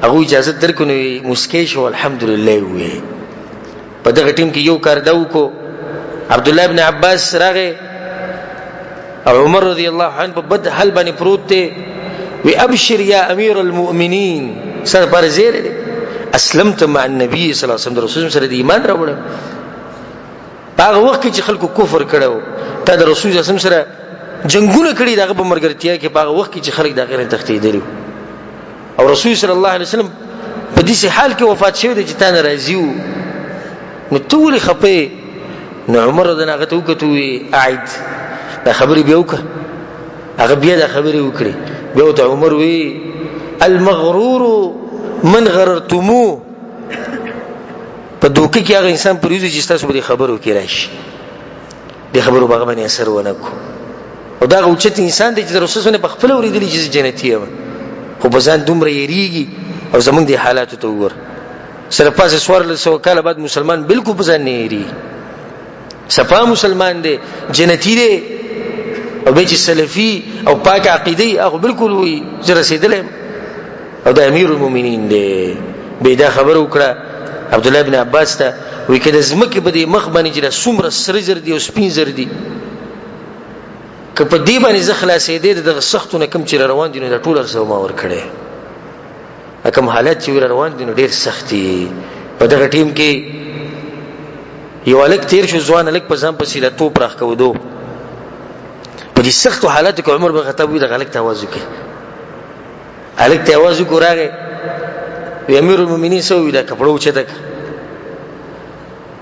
هغه اجازت درکړو، نو موسکی شو، الحمدلله یې وویل. په دغه ټیم کې یو کار دا وکړو، عبد الله ابن عباس راغی او عمر رضی الله عنه په بد حال باندې پروت دی، وی ابشر یا امیر المؤمنین، سره پر زیر دی، اسلمت مع النبي صلی الله علیه وسلم، رسول سره د ایمان راوړ. په هغه وخت کې چې خلکو کفر کړو، تا د رسول صلی الله علیه وسلم سره جنگونه کړي، دغه په مرګرتیا کې په هغه وخت کې چې خلک د غیر تختیدلی او رسول صلی الله علیه وسلم په دې حال کې وفات شوی دی چې تا ناراضي وو، نو ته ولې خپه یې؟ نو عمر رضی الله هغه ته وکتو، وی اعد دا خبرې بیا وکړه. هغه بیا دا خبرې وکړې، بیا ورته عمر وی المغرور من غررتموه، په دوکه کې هغه انسان پریوځي چې ستاسو په خبرو کې راشي، د خبرو باغ باندې اثر ونه کو. او دا اوچت انسان دی چې د رسول سره په خپل اوریدلی چې جنتی یم، خو په ځان دومره یریږي. او زمونږ د حالاتو ته وګور، سره پاسه 1400 کاله بعد مسلمان بالکل په ځان نه یریږي، صفا مسلمان دی، جنتی دی، او به چې سلفي او پاک عقیده هغه بالکل وي چې رسیدلی او د امیر المؤمنین دی. به دا خبر وکړه عبد الله بن عباس ته، وی کده زمکه په دې مخ باندې چې څومره سره زر دي او سپین زر دي، که په دې باندې زه خلاصېدې د دغه سختو نه کوم چې روان دي، نو دا ټول هر څه ما ورکړی. کوم حالت چې روان دي نو ډېر سخت دي. په دغه ټیم کې یو هلک تېر شو، ځوان هلک، په ځان پسې له توپ راښکودو. په دې سختو حالاتو کې عمر بن خطاب وي دغه هلک ته اواز وکړي، هلک ته اواز وکړو، راغی، وی امیر المؤمنین څه وویل؟ کپړه اوچته کړه،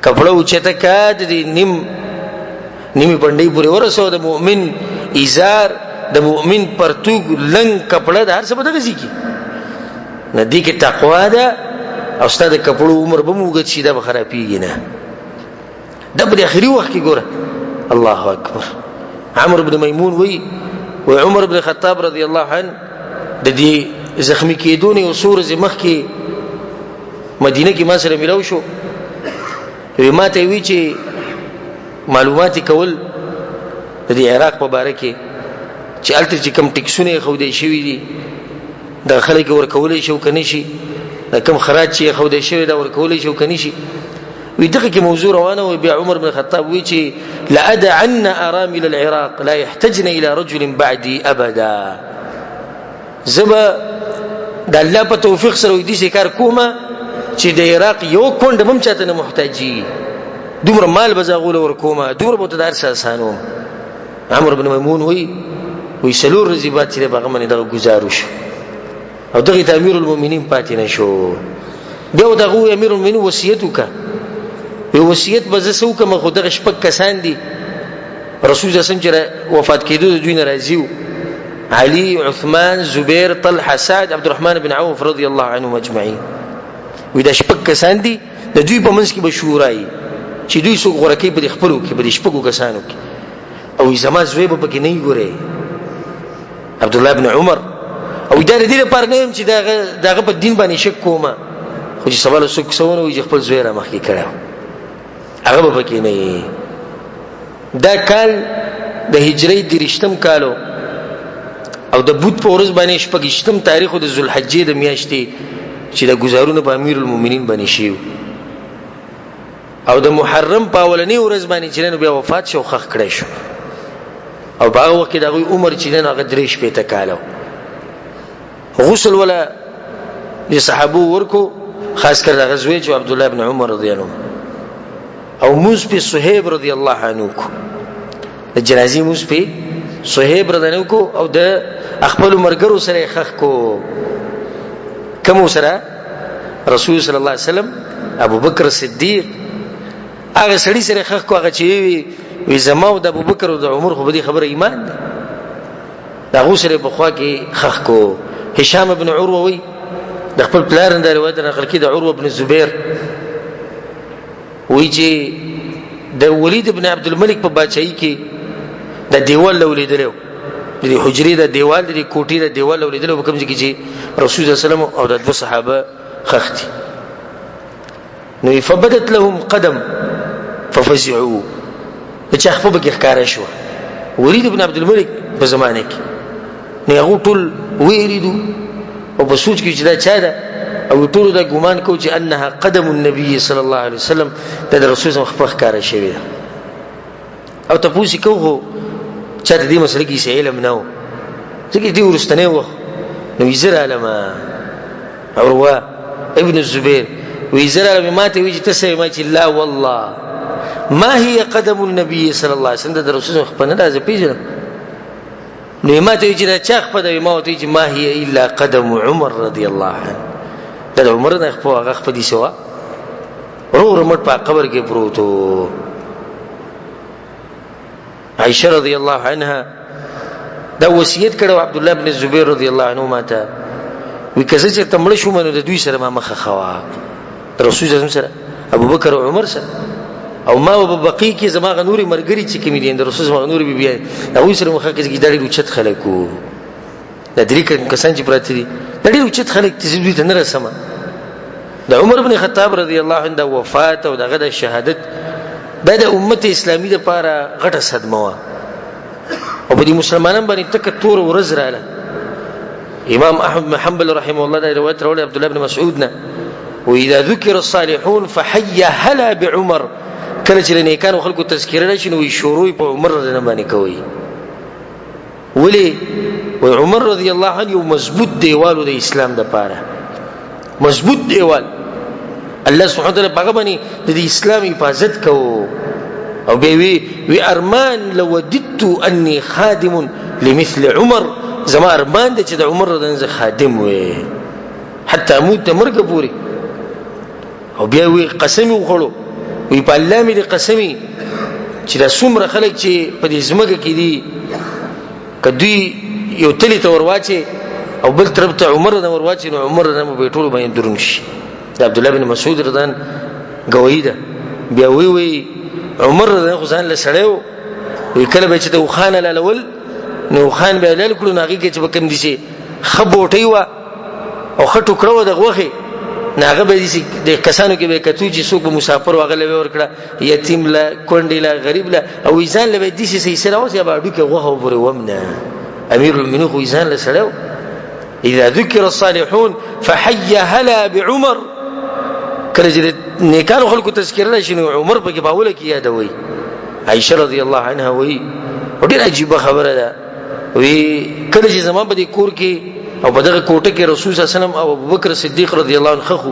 کپړه اوچته کړه، د دې نیم نیمې پنډۍ پورې ورسو. د مؤمن ازار، د مؤمن پرتوګ، لنګ کپړه، د هر څه په دغه ځای کې نه دي کې تقوا ده. او ستا د کپړو عمر به موږ شي، دا به خرابېږي نه. دا په اخري وخت کې ګوره، الله اکبر. عمرو بن میمون وی و عمر بن خطاب رضی الله عنه د دې زخمی کېدو نه یو څو ورځې مخکې مدینه کې ما سره ملاو شو. وی ما ته وی چې معلومات کول د دې عراق په باره کې چې هلته چې کوم ټیکسونه ایښودی شوي دي، دا خلک ورکولی شي او که نه شي، دا کوم خراج چې ایښودی شوی دا ورکولی شي او که نه شي. وی دغه کې موضوع روانه وي. بیا عمر بن خطاب وی چې لأدعن ارامل العراق لا يحتجن الى رجل بعدي ابدا، زبا د الله په توفیق سره دې سي کار کومه چې د عراق یو کونډ هم چاته نه محتاجي، دومره مال به زه غول ور کومه، دومره به تدار سره اسانو. عمرو بن میمون وی وی سلور ورځې بعد چې به غمنه دغه گزارو شو او دغه ته امیر المؤمنین پاتې نشو. بیا دغه امیر المؤمنین وصیت وکړه، وی وصیت به زه څه وکړم، خو دغه شپږ کسان دي رسول الله صلی الله علیه وفات کېدو د دوی نه راضي وو، علي، عثمان، زبیر، طلحه، سعد، عبدالرحمن بن عوف رضی الله عنهم اجمعین. وی دا شپږ کسان دي، د دوی په منځ کې به شورا وي چې دوی څوک غوره کوي په دې خپلو کې، په دې شپږو کسانو کې، او زما زوی به پکې نه وي ګورې عبد الله بن عمر. او دا د دې لپاره نه یم چې د هغه په دین باندې شک کوم، خو چې سبا له څوک څه ونه وایي چې خپل زوی را مخکې کړی، هغه به پکې نه وي. دا کال د هجري 23 کالو او د بوت په ورځ باندې 26 تاریخ د ذوالحجې د میاشتې چې د ګزارونه په امیر المؤمنین باندې شیو، او د محرم په اولنۍ ورځ باندې چې نن بیا وفات شو، خخ کړی شو. او په هغه وخت کې د هغوی عمر چې نن هغه 63 کاله. غسل ولا د صحابو ورکو، خاص کر د غزوې چې عبد الله ابن عمر رضی الله عنه او موز په صہیب رضی الله عنه کو د جنازې موز په صہیب رضی الله عنه کو او د خپل مرګرو سره خخ کو. کوم سره؟ رسول صلی الله علیه وسلم، ابو بکر صدیق هغه سړی سره خخ کو، هغه چې وی وی زما او د ابو بکر او د عمر خو به دې خبره ایمان ده. د هغو سره په خوا کې خخ کو. هشام ابن عروه وی د خپل پلار نه روایت نقل کړي، د عروه ابن زبیر وی چې د ولید ابن عبد الملک په بادشاہي کې د دیوال لولیدلو، د حجرې د دیوال، د کوټې د دیوال لولیدلو په کوم ځای کې چې رسول الله صلی الله علیه وسلم او د دوه صحابه خخ دي. نو فبدت لهم قدم ففزعوا، چې خپل به ښکارا شو ولید ابن عبد الملک په زمانه کې. نو هغه ټول ویریدو او په سوچ کې چې دا چا ده، او ټول دا ګمان کو چې انها قدم النبي صلی الله علیه وسلم، دا د رسول صلی خپل ښکارا شوی ده. او تاسو کوو چې د دې مسلې کې علم نه و، ځکه دې ورستنه وخت. نو زر علما عروه ابن الزبير وی زر ما ته وی چې تاسو ما چې لا والله ما هي قدم النبي صلى الله عليه وسلم، د رسول خپل نه راځي پیژنم. نو ما ته چې دا چا خپل دی، ما ته چې ما هي الا قدم عمر رضی الله عنه، دا عمر نه خپل هغه خپل دي سوا رو رمټ په قبر کې پروتو. عائشه رضی الله عنها دا وصیت کړو عبد الله بن زبیر رضی الله عنه ماته وی کزه چې تمړ شو منو د دوی سره ما مخه خوا، رسول الله سره، ابو بکر او عمر سره، او ما په بقی کې زما غنوري مرګري چې کوم دي، د رسول زما غنوري بی بی هغه سره مخه کې دا ډېر اوچت خلکو، دا درې کسان چې پراته دي دا ډېر اوچت خلک چې دوی ته نه رسمه. د عمر بن خطاب رضی الله عنه د وفات او دغه د شهادت دا د امت اسلامي لپاره غټه صدمه وه، او په دې مسلمانان باندې تک تور ورځ رااله. امام احمد بن حنبل رحمه الله دا روایت راوړی عبد الله بن مسعود نه، واذا ذکر الصالحون فحي هلا بعمر، کله چې نیکانو خلکو تذکره راشي نو شروع په عمر رضی الله باندې کوي. ولی و عمر رضی الله عنه یو مضبوط دیوالو د اسلام د پاره، مضبوط دیوال الله سبحانه وتعالى هغه باندې د اسلام حفاظت کوو. او به وی وی ارمان لو وددت اني خادم لمثل عمر، زما ارمان دی چې د عمر رضی الله خادم وي حتی اموت، د مرګ پورې. او بیا وی قسم وخوړو، وی په الله مې دې قسمي چې دا څومره خلک چې په دې ځمکه کې دي، که دوی یو تلي ته ورواچي او بل طرف ته عمر نه ورواچي، نو عمر نه به ټول باندې درون شي. د عبد الله بن مسعود رضوان گواہی ده. بیا وی وی عمر رضوان خو ځان له سړی و، وی کله به چې د اوښان حلالول نو اوښان به حلال کړو، نو هغې کې چې به کوم دي چې ښه بوټۍ وه او ښه ټوکړه وه د غوښې، نو هغه به داسې د کسانو کې به یې کتو چې څوک به مسافر و، هغه له به یې ورکړه، یتیم له، کونډې له، غریب له، او ځان له به یې داسې څه حصه راوستې به هډوکې غوښه ورپورې وم نه. امیر المؤمنین خو ځان له سړی و. اذا ذکر الصالحون فحي هلا بعمر، کله چې نیکانو خلکو تذکره راشي نو عمر پکې په اوله کې یادوي. عائشه رضی الله عنها وایي، او ډېره عجیبه خبره ده، وی کله چې زما په دې کور کې او په دغه کوټه کې رسول صلی الله علیه وسلم او ابوبکر صدیق رضی الله عنه خو،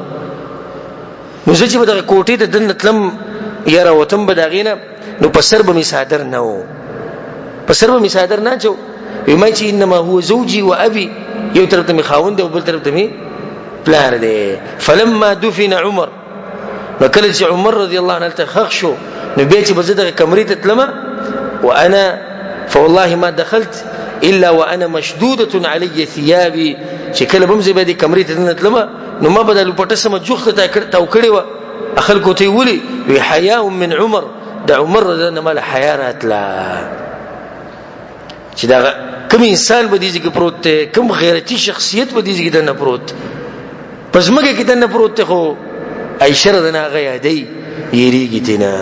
نو زه چې په دغه کوټې ته دننه تلم یا راوتم به د هغې نه، نو په سر به مې څادر نه و، په سر به مې څادر نه اچو. وی ما چې انما هو زوجي و ابي، یو طرف ته مې خاوند دی او بل طرف ته مې پلار دی. فلما دفن عمر، نو کله چې عمر رضی الله عنه هلته ښخ شو، نو بیا چې به زه دغه کمرې ته تلم، وانا فوالله ما دخلت الا وانا مشدوده علی ثيابي، چې کله به هم زه به دې کمرې ته دننه تلم نو ما به د لوپټه سمه جوخته تاو کړې وه. خلکو ته یې ولي وی حیا من عمر، د عمر رضی الله عنه مال حیا راتله چې دا کوم انسان به دې کې پروت دی، کوم غیرتی شخصیت به دې کې دنه پروت، پس مګه کې دنه پروت دی، خو عائشه رضی الله عنها یادې یریږي تینا.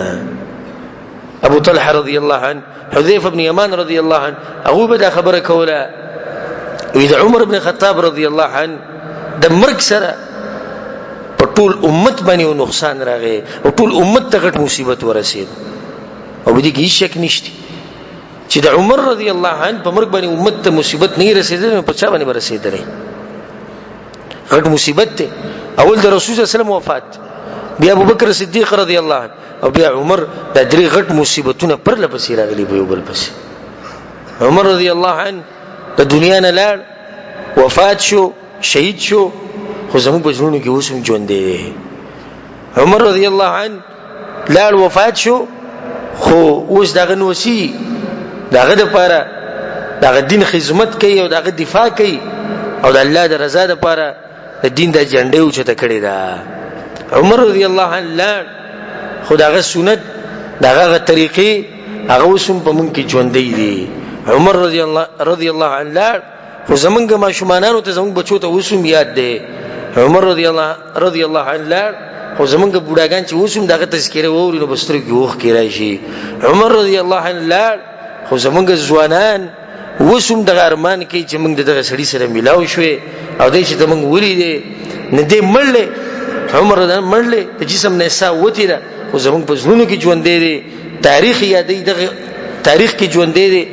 ابو طلحه رضی الله عنه، حذیفه بن یمان رضی الله عنه، هغه به دا خبره کوله وی د عمر بن خطاب رضی الله عنه د مرګ سره په ټول امت باندې یو نقصان راغی او ټول امت ته غټ مصیبت ورسید. او په دې کې هیڅ شک نشته چې د عمر رضی الله عنه په مرګ باندې امت ته مصیبت نه رسیدلی، نو په چا باندې به رسیدلی؟ غټ مصیبت دی. اول د رسول صلی الله علیه وسلم وفات، بیا ابوبکر صدیق رضی الله عنه، او بیا عمر. دا درې غټ مصیبتونه پر لپسې راغلي په یو بل پسې. عمر رضی الله عنه د دنیا نه لاړ، وفات شو، شهید شو، خو زموږ په زړونو کې اوس هم ژوندی دی. عمر رضی الله عنه لاړ، وفات شو، خو اوس دغه نوسی دغه دپاره دغه دین خدمت کوي او دغه دفاع کوي او د الله د رضا دپاره د دین د جنډې اوچته کړې ده. عمر رضی الله عنه لاړ، خو دغه سنت، دغه هغه طریقې هغه اوس هم په مونږ کې ژوندۍ دي. عمر رضی الله عنه لاړ، خو زمونږ ماشومانانو ته، زمونږ بچو ته اوس هم یاد دی. عمر رضی الله عنه لاړ، خو زمونږ بوډاګان چې اوس هم دغه تذکره واوري نو په سترګو کې اوښکې راشي. عمر رضی الله عنه لاړ، خو زمونږ ځوانان اوس هم دغه ارمان کوي چې موږ د دغه سړي سره ملاو شوې او دی چې ته موږ ولیدې. نه دی مړ دی، عمر رضی الله مړ دی، د جسم نه ساه وتې ده، خو زمونږ په زړونو کې ژوندی دی، تاریخ یادوي، دغه تاریخ کې ژوندی دی.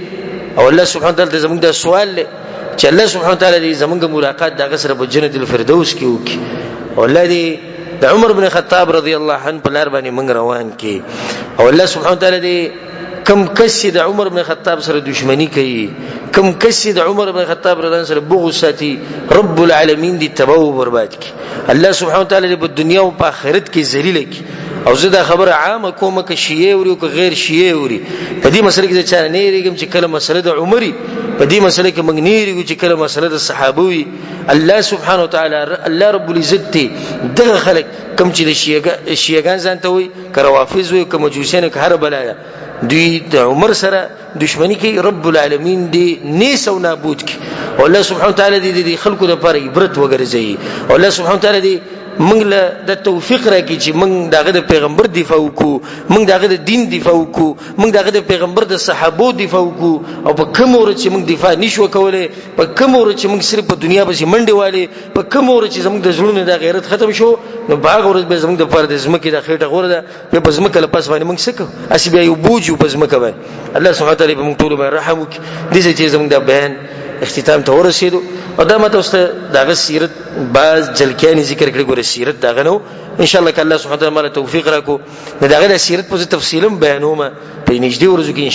او الله سبحانه وتعالی ته زمونږ دا سوال دی چې الله سبحانه وتعالی دې زمونږ ملاقات د هغه سره په جنت الفردوس کې وکړي، او الله دې د عمر بن خطاب رضی الله عنه په لار باندې موږ روان کړي، او الله سبحانه وتعالی دې کم کس چې د عمر بن خطاب سره دښمنی کوي، کم کس چې د عمر بن خطاب رضی الله سره بغض ساتي، رب العالمین دې تباہ او برباد کړي. الله سبحانه وتعالی دې په دنیا او په آخرت کې ذلیل کړي. او زه دا خبره عامه کوم، که شیعه اوري او که غیر شیعه اوري، په دې مسله کې زه چا نه یریږم چې کله مسله د عمري، په دې مسله کې موږ نه یریږو چې کله مسله د صحابه وي. الله سبحانه وتعالی، الله رب العزت ته دغه خلک کوم چې د شیعهګان ځان ته وایي، که روافض وي، که مجوسیان، که هر بلا ده، دوی د عمر سره دشمنی کوي، رب العالمین دی نیس او نابود کی، او الله سبحانه وتعالی دی د خلکو لپاره عبرت وګرځي، او الله سبحانه وتعالی دی موږ له د توفیق راکړي چې موږ دغه د پیغمبر دفاع وکړو، موږ دغه د دین دفاع وکړو، موږ دغه د پیغمبر د صحابو دفاع وکړو. او په کوم ورځ چې موږ دفاع نشو کولای، په کوم ورځ چې موږ صرف په دنیا پسې منډې والي، په کوم ورځ چې زموږ د زړونو دا غیرت ختم شو، نو په هغه ورځ به زموږ دپاره د ځمکې دا خېټه غوره ده. بیا په ځمکه له پاسه باندې موږ څه کوو؟ هسې بیا یو بوج یو په ځمکه باندې. الله سبحانه وتعالی په موږ ټولو باندې رحم وکړي. داسې چې زموږ دا بیان اختتام ته ورسېدو، او دا ما تاسو ته د هغه سیرت بعض جلکیانې ذکر کړې. ګوره سیرت د هغه نه و، انشاءالله که الله سبحانه وتعالی ماله توفیق راکړو، نو د هغه د سیرت په تفصیل هم بیانوم په نږدې ورځو کې.